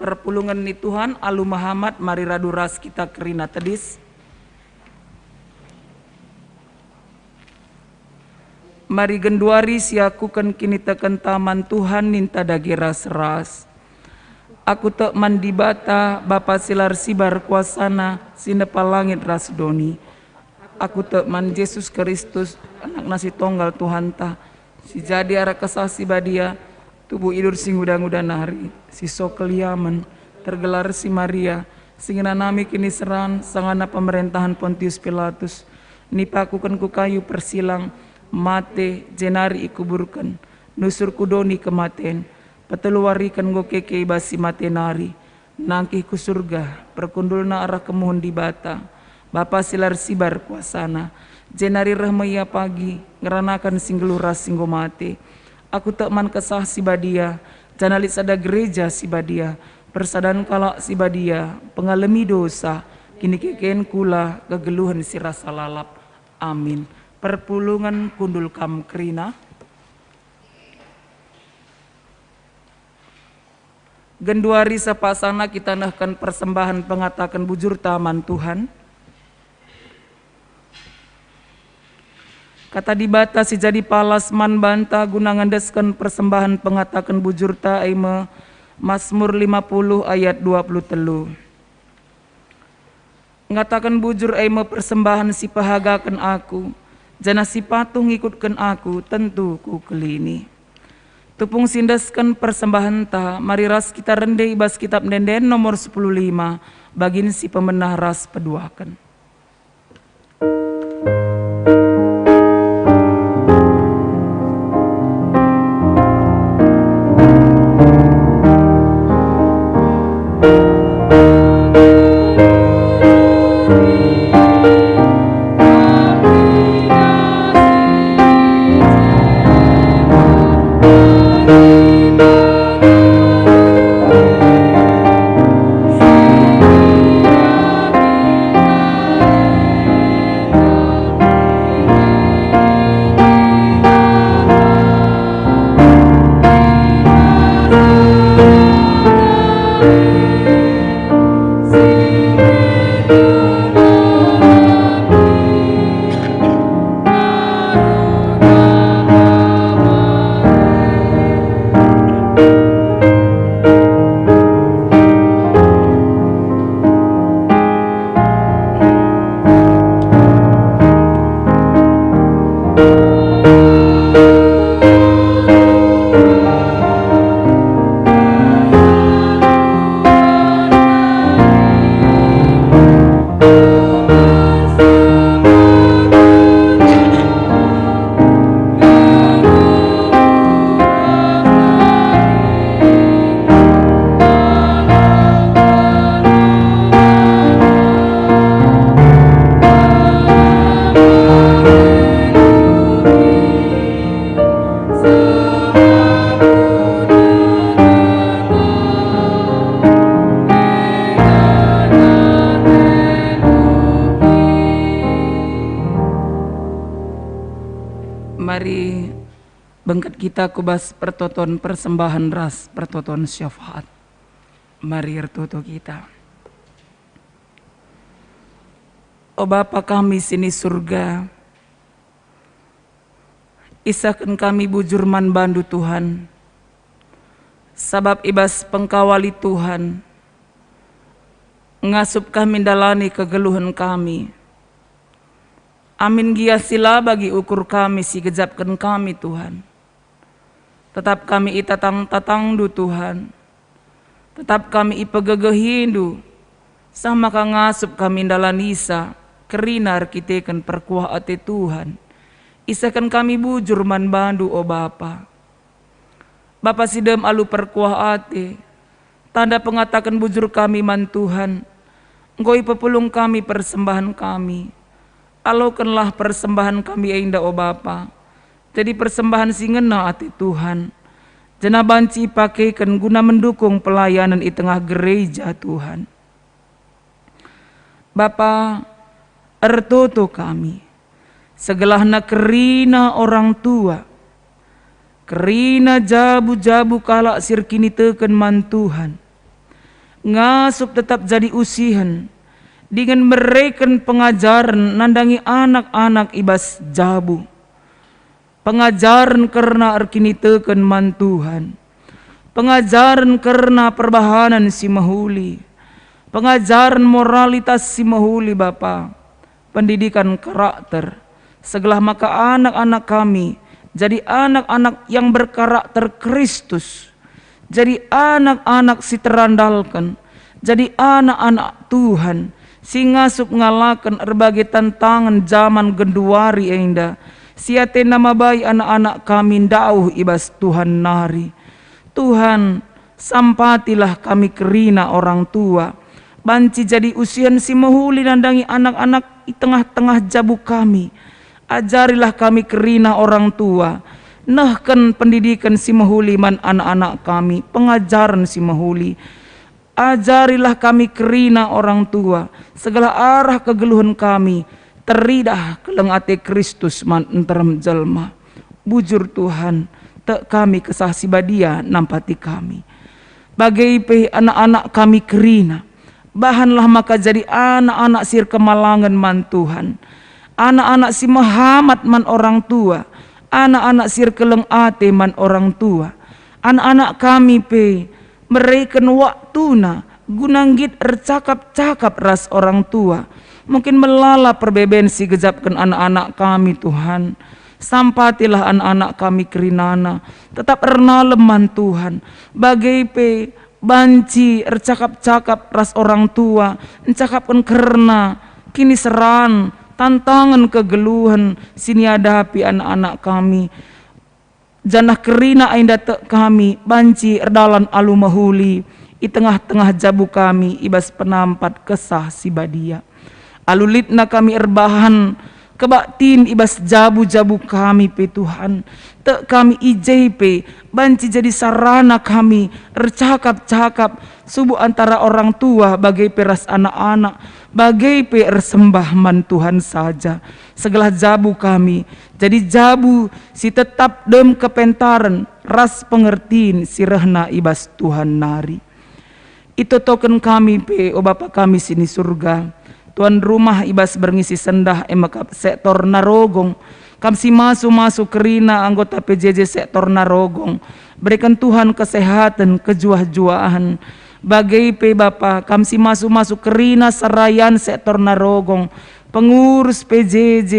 Perpulungen ni Tuhan, alu mehamat, mari radu ras kita kerina tedis. Mari genduari siakuken kinitekenta man Tuhan ninta dage ras-ras. Aku tek man Dibata, Bapa si la ersibar kuasaNa, si nepa langit ras doni. Aku tek man Jesus Kristus, AnakNa si Tonggal Tuhanta, si jadi arah Kesah Si Badia, tubuh idur si nguda-nguda nari, si sokel iamen, tergelar si Maria, si ngenanami kiniseran sangana pemerentahen Pontius Pilatus, nipakuken ku kayu persilang, mate, jenari ikuburken, nusur ku doni kematen, peteluwariken enggo keke i bas si mate nari, nangkih ku Surga, perkundulna arah kemuhen Dibata, Bapa si la ersibar kuasaNa, jenari reh me Ia pagi ngeranaken si nggeluh ras si enggo mate. Aku tek man Kesah Si Badia, janah lit sada gereja si badia, Persadan kalak si badia, pengalemi dosa, kinikeken kula kegeluhen si rasa lalap. Amin. Perpulungen kundul kam kerina. Genduari sapasana kita nehken persembahen pengataken bujurta man Tuhan. Kata Dibata si jadi palas man banta guna ngendesken persembahen pengataken bujurta, e me Masmur lima puluh ayat dua puluh telu. Ngataken bujur e me persembahen si pehagaken aku, janah si patuh ngikutken aku tentu kukelini. Tupung si endesken persembahenta, mari ras kita rende i bas Kitap Ende-enden nomor sepuluh lima, bagin si pemenah ras peduaken. Mari bengket kita ku bas pertoton persembahen ras pertoton syafaat. Mari ertoto kita. O Bapa kami si ni Surga, isehken kami bujur man baNdu, Tuhan, sabap i bas pengkawali Tuhan ngasup kami ndalani kegeluhen kami. Amin gia si la bagi ukur kami si igejapken kami, Tuhan. Tetap kami itatang-tatangNdu, Tuhan. Tetap kami ipegegehiNdu, seh maka ngasup kami ndalanisa kerina erkiteken perkuah ate Tuhan. Isehken kami bujur man baNdu, o Bapa. Bapa si dem alu perkuah ate, tanda pengataken bujur kami man Tuhan, enggo ipepulung kami persembahen kami. Alokenlah persembahen kami enda, o Bapa, jadi persembahen si ngena ate Tuhan, janah banci ipakeken guna mendukung pelayanen i tengah gereja Tuhan. Bapa, ertoto kami, segelahna kerina orang tua, kerina jabu-jabu kalak si erkiniteken man Tuhan, ngasup tetap jadi usihen dingen mereken pengajaren nandangi anak-anak i bas jabu. Pengajaren kerna erkiniteken man Tuhan, pengajaren kerna perbahanen si mehuli, pengajaren moralitas si mehuli, Bapa, pendidikan karakter, segelah maka anak-anak kami jadi anak-anak yang berkarakter Kristus. Jadi anak-anak si terandalken, jadi anak-anak Tuhan, si ngasup ngalaken erbage tantangen jaman genduari enda, si atena mabai anak-anak kami ndauh i bas Tuhan nari. Tuhan, sampatilah kami kerina orang tua, banci jadi usihen si mehuli nandangi anak-anak i tengah-tengah jabu kami. Ajarilah kami kerina orang tua, nehken pendidiken si mehuli man anak-anak kami, pengajaren si mehuli. Ajarilah kami kerina orang tua, segala arah kegeluhen kami, teridah keleng ate Kristus man nterem jelma. Bujur Tuhan, tek kami Kesah Si Badia nampati kami. Bage pe anak-anak kami kerina, bahanlah maka jadi anak-anak si erkemalangen man Tuhan, anak-anak si mehamat man orang tua, anak-anak si erkeleng ate man orang tua. Anak-anak kami pe mereken waktuna guna nggit ercakap-cakap ras orang tua. Mungkin melala perbeben si gejapken anak-anak kami, Tuhan. Sampatilah anak-anak kami kerinana, tetap ernalem man Tuhan. Bage pe banci ercakap-cakap ras orang tua, ncakapken kerna kiniseran, tantangen kegeluhen si niadapi anak-anak kami. Janah kerina enda tek kami banci erdalan alu mehuli i tengah-tengah jabu kami i bas penampat Kesah Si Badia. Alu litna kami erbahan kebaktin i bas jabu-jabu kami pe, Tuhan, tek kami i je pe banci jadi sarana kami ercakap-cakap subuk antara orang tua bage pe ras anak-anak, bage pe ersembah man Tuhan saja. Segelah jabu kami jadi jabu si tetap dem kepentaren ras pengertin si rehna i bas Tuhan nari. Itotoken kami pe, o Bapa kami si ni Surga, tuan rumah i bas berngi si sendah, e mekap sektor Narogong. Kam si masu-masu kerina anggota P J J sektor Narogong. Bereken Tuhan kesehaten, kejuah-juahen. Bage pe Bapa, kam si masu-masu kerina serayan sektor Narogong, pengurus P J J,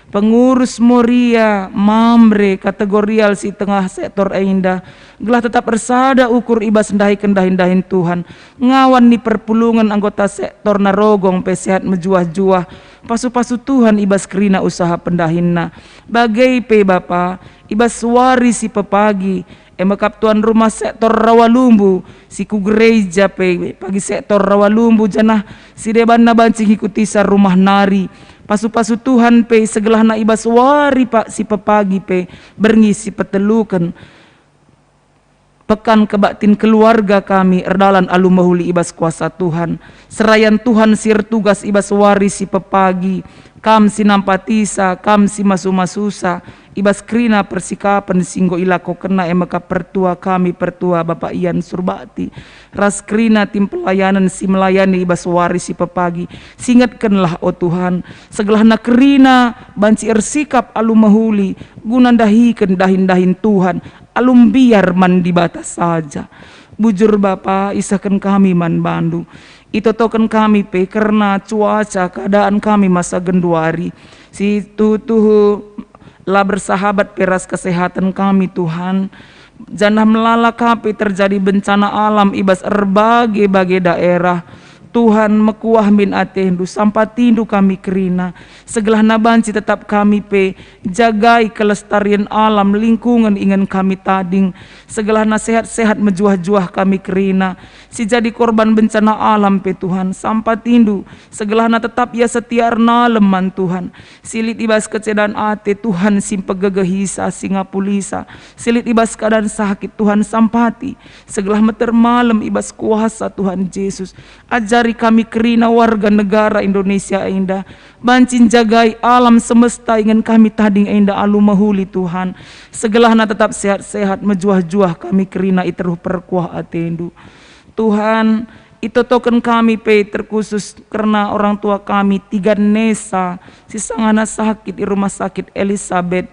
pengurus Moria, Mamre, kategorial si tengah sektor enda, gelah tetap ersada ukur i bas ndahiken dahin-dahin Tuhan. Ngawan ni perpulungen anggota sektor Narogong pe sehat mejuah-juah, pasu-pasu Tuhan i bas kerina usaha pendahinna. Bage pe Bapa, i bas wari si pepagi, e mekap tuan rumah sektor Rawalumbu, si ku gereja pe pagi sektor Rawalumbu, janah si debanna banci ngikutisa rumah nari. Pasu-pasu Tuhan pe segelahna i bas wari pa-, si pepagi pe berngi si peteluken. Pekan kebaktin keluarga kami erdalan alu mehuli i bas kuasa Tuhan. Serayan Tuhan si ertugas i bas wari si pepagi, kam si nampatisa, kam si masu-masusa, i bas kerina persikapen si enggo ilakokenna, e mekap pertua kami, pertua Bapa Ian Surbakti, ras kerina tim pelayanen si melayani i bas wari si pepagi. Singetkenlah, o Tuhan, segelahna kerina banci ersikap alu mehuli guna ndahiken dahin-dahin Tuhan alu mbiar man Dibata saja. Bujur Bapa, isehken kami man bandu. Itotoken kami pe kerna cuaca keadaan kami masa genduari, si tuhu-tuhu la bersahabat pe ras kesehatan kami, Tuhan. Janah melala ka pe terjadi bencana alam i bas erbage-bage daerah. Tuhan, mekuah min ateNdu, sampatindu kami kerina. Segelahna banci tetap kami pe jagai kelestarian alam lingkungan ingen kami tading. Segelahna sehat-sehat mejuah-juah kami kerina. Si jadi korban bencana alam pe, Tuhan, sampatindu. Segelahna tetap ia setia ernalem man Tuhan. Si lit i bas kecedan ate, Tuhan, si mpegegehisa, si ngapulisa. Si lit i bas keadaan sakit, Tuhan, sampati. Segelah meter malem i bas kuasa Tuhan Jesus. Ajari kami kerina warga negara Indonesia enda, banci njagai alam semesta ingen kami tading enda alu mehuli, Tuhan. Segelahna tetap sehat-sehat, mejuah-juah kami kerina i teruh perkuah ateNdu. Tuhan, itotoken kami pe terkhusus kerna orang tua kami, Tigan Nesa, si sangana sakit i Rumah Sakit Elisabet.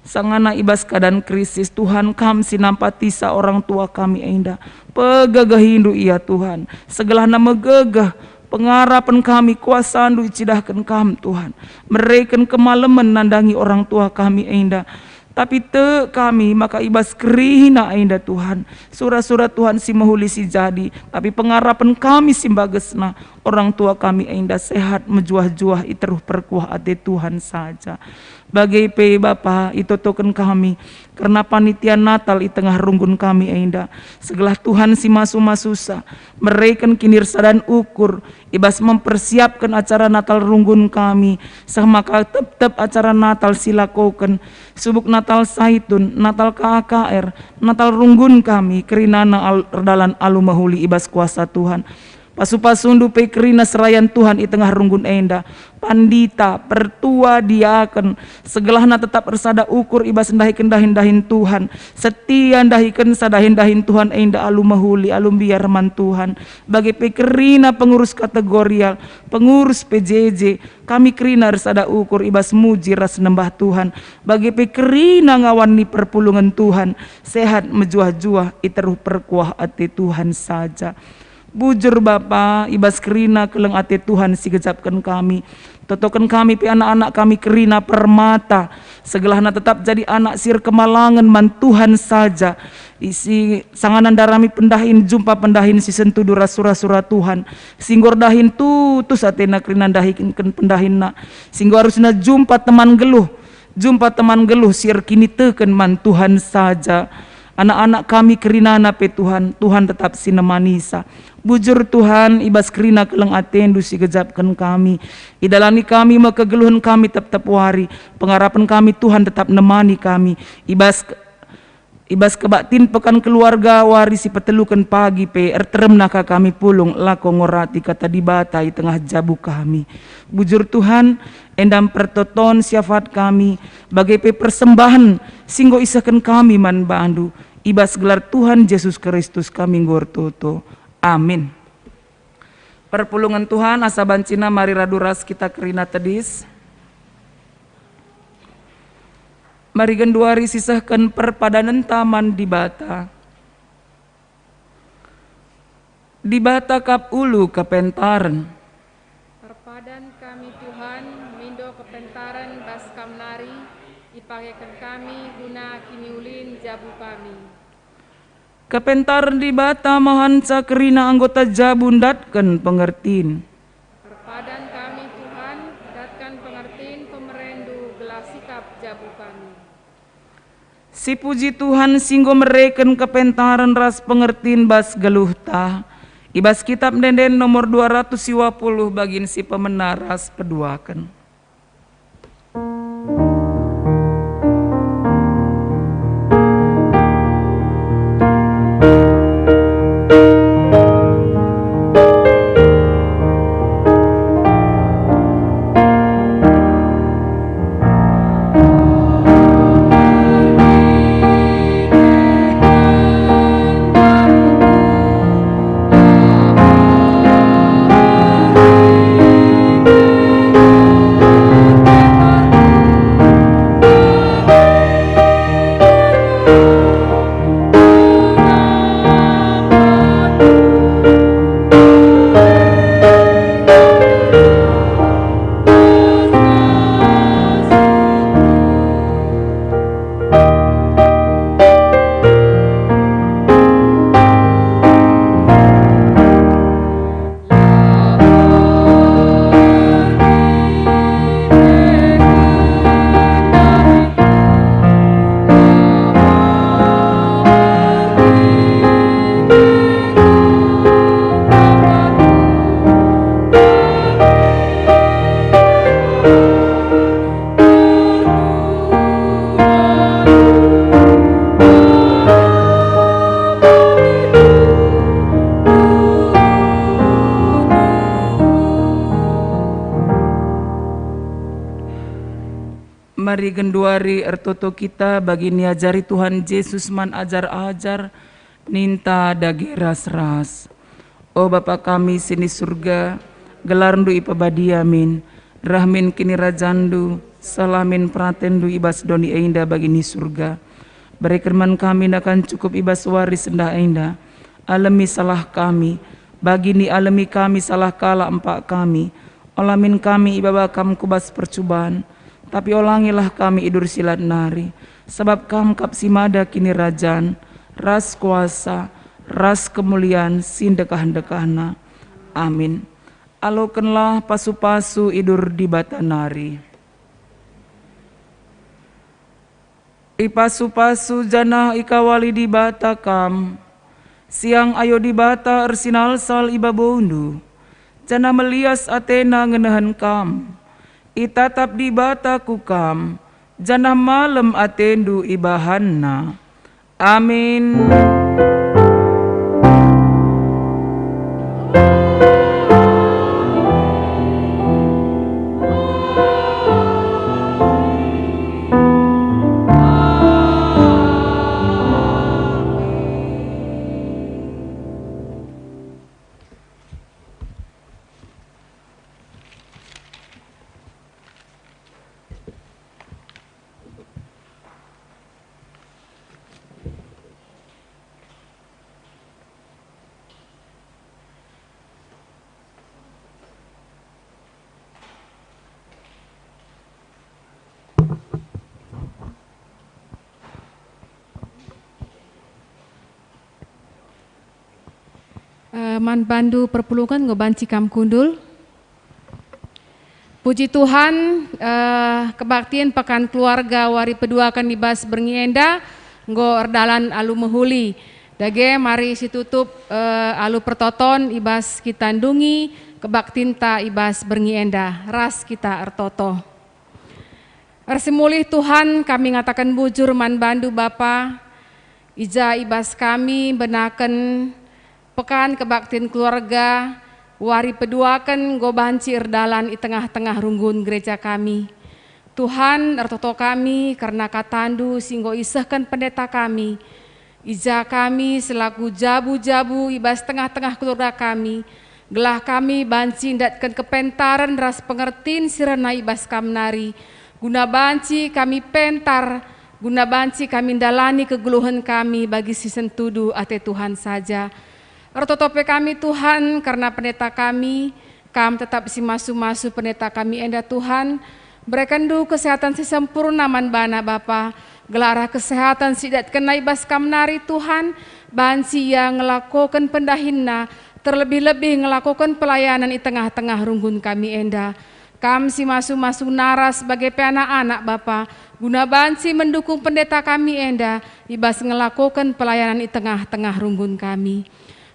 Sangana i bas keadaan krisis, Tuhan, Kam si nampatisa orang tua kami enda. PegegehiNdu ia, Tuhan. Segelahna megegeh, pengarapen kami, kuasaNdu icidahken Kam, Tuhan. Mereken kemalemen nandangi orang tua kami enda. Tapi tek kami maka i bas kerina enda, Tuhan, sura-sura Tuhan si mehuli si jadi, tapi pengarapen kami si mbagesna. orang tua kami enda sehat mejuah-juah i teruh perkuah ate Tuhan saja. Bage pe Bapa, itotoken kami kerna panitia Natal i tengah runggun kami enda. Segelah Tuhan si masu-masusa mereken kinirsadan ukur i bas mempersiapken acara Natal runggun kami, seh maka tep-tep acara Natal silakoken, subuk Natal Saitun, Natal K A K R, Natal runggun kami, kerinana al-, erdalan alu mehuli i bas kuasa Tuhan. Pasu-pasundu pe kerina serayan Tuhan i tengah runggun enda. Pandita, pertua, diaken, segelahna tetap ersada ukur i bas ndahiken dahin-dahin Tuhan, setia ndahikenca dahin-dahin Tuhan enda alu mehuli, alu mbiar man Tuhan. Bage pe kerina pengurus kategorial, pengurus P J J, kami kerina ersada ukur i bas muji ras nembah Tuhan. Bage pe kerina ngawan ni perpulungen Tuhan, sehat mejuah-juah i teruh perkuah ate Tuhan saja. Bujur Bapa, i bas kerina keleng ate Tuhan si gejapken kami. Totoken kami pe anak-anak kami kerina permata, segelahna tetap jadi anak si erkemalangen man Tuhan saja. Isi sangana ndarami pendahin, jumpa pendahin si sentudu ras sura-sura Tuhan, si enggo erdahin tutus atena kerina ndahiken pendahinna, si enggo arusna jumpa teman geluh, jumpa teman geluh si erkiniteken man Tuhan saja. Anak-anak kami kerinana pe Tuhan, Tuhan tetap si nemanisa. Bujur Tuhan, i bas kerina keleng atendu si gejapken kami. Idalani kami me kegeluhen kami tep-tep wari. Pengarapen kami Tuhan tetap nemani kami. I bas, i bas kebaktin pekan keluarga wari si peteluken pagi pe erteremna ka kami pulung lako ngorati kata Dibata i tengah jabu kami. Bujur Tuhan, enda mpertoton siafat kami, bage pe persembahen si enggo isehken kami man bandu. I bas gelar Tuhan Jesus Kristus kami enggo ertoto. Amin. Perpulungen Tuhan, asa bancina mari radu ras kita kerina tedis. Mari genduari sisehken perpadanenta man Dibata. Dibata kap ulu kepentaren. Perpadan kami Tuhan, mindo kepentaren bas Kam nari, ipakeken kami guna kiniulin jabu kami. Kepentaren Dibata mahanca kerina anggota jabu ndatken pengertin. Perpadan kami Tuhan, datkan pengertin pemereNdu gelah sikap jabu kami. Sipuji Tuhan si enggo mereken kepentaren ras pengertin bas geluhta. I bas Kitab Ende-enden nomor dua ratus siwa puluh bagin si pemena ras peduaken. Mari genduari ertoto kita bagi niajari Tuhan Jesus man ajar-ajar, ninta dage ras-ras. O Bapa kami si ni Surga, gelarNdu ipebadia min, reh min kinirajanNdu, seh la min peratenNdu i bas doni enda bagi ni Surga. Bereken man kami nakan cukup i bas wari sendah enda. Alemi salah kami, bagi nialemi kami salah kalak empak kami. Ola min kami ibaba Kam ku bas percuban, tapi olangilah kami i bas si lat nari, sabap Kam kap si mada kinirajan, ras kuasa, ras kemulian si ndekah-ndekahna. Amin. Alokenlah pasu-pasu idur Dibata nari. Ipasu-pasu janah ikawali Dibata kam. Siang ayo Dibata ersinalsal i babondu, janah melias ateNa ngenehen kam. Itatap Dibata ku kam, janah malem atendu ibahanNa. Amin. Eh, man bandu perpulungen enggo banci kam kundul. Puji Tuhan, eh, kebaktin Pekan Keluarga wari peduaken i bas berngi enda enggo erdalan alu mehuli. Dage mari situtup, eh, alu pertoton i bas kita ndungi kebaktinta i bas berngi enda. Ras kita ertoto. Ersimulih Tuhan, kami ngataken bujur man bandu Bapa, i ja i bas kami mbenaken Pekan Kebaktin Keluarga, wari peduaken enggo banci erdalan i tengah-tengah runggun gereja kami. Tuhan, ertoto kami kerna katandu si enggo isehken pendeta kami. I ja kami selaku jabu-jabu i bas tengah-tengah keluarga kami, gelah kami banci ndatken kepentaren ras pengertin si rehna i bas kam nari, guna banci kami pentar, guna banci kami ndalani kegeluhen kami bagi si sentudu ate Tuhan saja. Ertoto pe kami, Tuhan, kerna pendeta kami. Kam tetap si masu-masu pendeta kami enda, Tuhan. Berekenndu kesehatan si sempurna man bana, Bapa. Gelah arah kesehatan si idatkenna i bas kam nari, Tuhan, banci ia ngelakoken pendahinna, terlebih-lebih ngelakoken pelayanan i tengah-tengah runggun kami enda. Kam si masu-masu naras bage pe anak-anak, Bapa, guna banci mendukung pendeta kami enda i bas ngelakoken pelayanan i tengah-tengah runggun kami.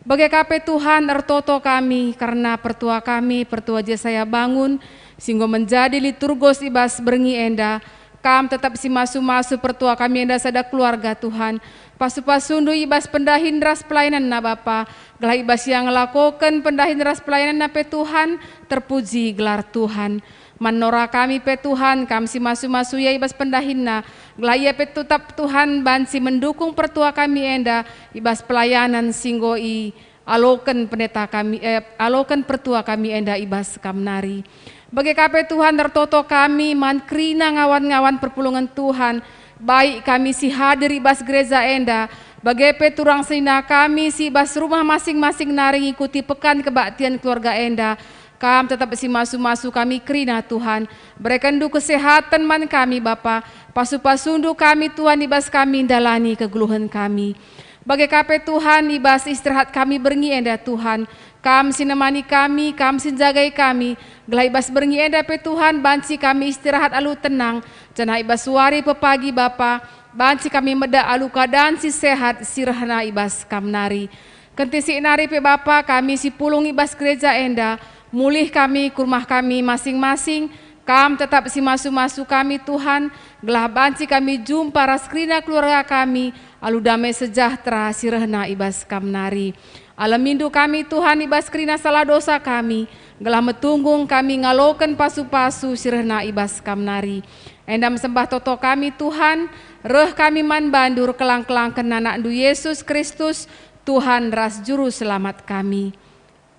Bage ka pe, Tuhan, ertoto kami kerna pertua kami, Pertua Jesaya Bangun, si enggo menjadi liturgos i bas berngi enda. Kam tetap si masu-masu pertua kami enda sada keluarga, Tuhan. Pasu-pasundu i bas pendahin ras pelayananna, Bapa, gelah i bas ia ngelakoken pendahin ras pelayananna pe, Tuhan, terpuji gelar Tuhan. Man Nora kami pe, Tuhan, Kam si masu-masu ia i bas pendahinna, gelah ia pe tetap, Tuhan, banci mendukung pertua kami enda i bas pelayanan si enggo ialoken pendeta kami, eh, aloken pertua kami enda i bas Kam nari. Bage ka pe, Tuhan, ertoto kami man kerina ngawan-ngawan perpulungen, Tuhan, baik kami si hadir i bas gereja enda, bage pe turang senina kami si i bas rumah masing-masing nari ngikuti pekan kebaktin keluarga enda. Kam tetap si masu-masu kami kerina, Tuhan. Berekenndu kesehaten man kami, Bapa. Pasu-pasundu kami, Tuhan, i bas kami ndalani kegeluhen kami. Bage ka pe, Tuhan, i bas istirahat kami berngi enda, Tuhan. Kam si nemani kami, Kam si njagai kami. Gelah i bas berngi enda pe, Tuhan, banci kami istirahat alu tenang. Janah i bas wari pepagi, Bapa, banci kami meda alu keadaan si sehat si rehna i bas Kam nari. Kentisik nari pe, Bapa, kami si pulung i bas gereja enda, mulih kami ku rumah kami masing-masing. Kam tetap si masu-masu kami, Tuhan, gelah banci kami jumpa ras kerina keluarga kami alu dame sejahtera si rehna i bas Kam nari. Alemindu kami, Tuhan, i bas kerina salah dosa kami, gelah metunggung kami ngaloken pasu-pasu si rehna i bas Kam nari. Enda mesembah toto kami, Tuhan, reh kami man bandu erkelang-kelangken AnakNdu Yesus Kristus, Tuhan ras Juru Selamat kami.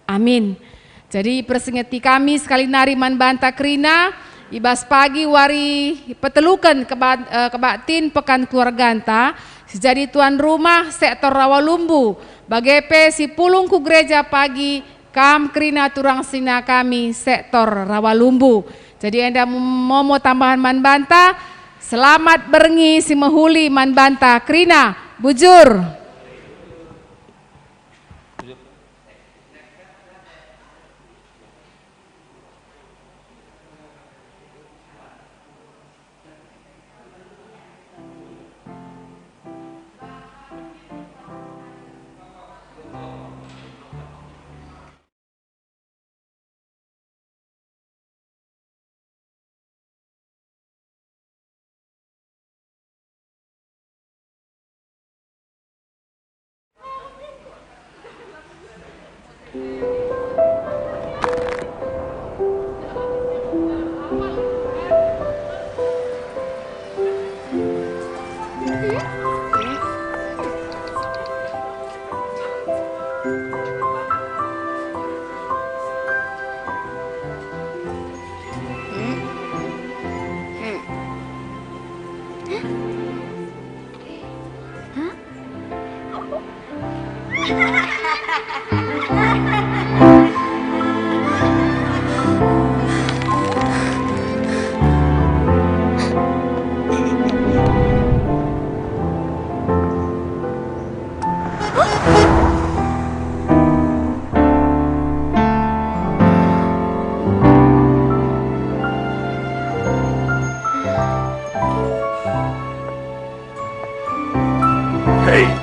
Amin. Jadi, ipersingeti kami sekali nari man banta kerina, i bas pagi wari peteluken keba-, eh, kebaktin Pekan Keluarganta, si jadi tuan rumah sektor Rawalumbu, bage pe si pulung ku gereja pagi, kam kerina turang senina kami sektor Rawalumbu. Jadi, enda momo tambahan man banta, selamat berngi si mehuli man banta kerina, bujur. Hei,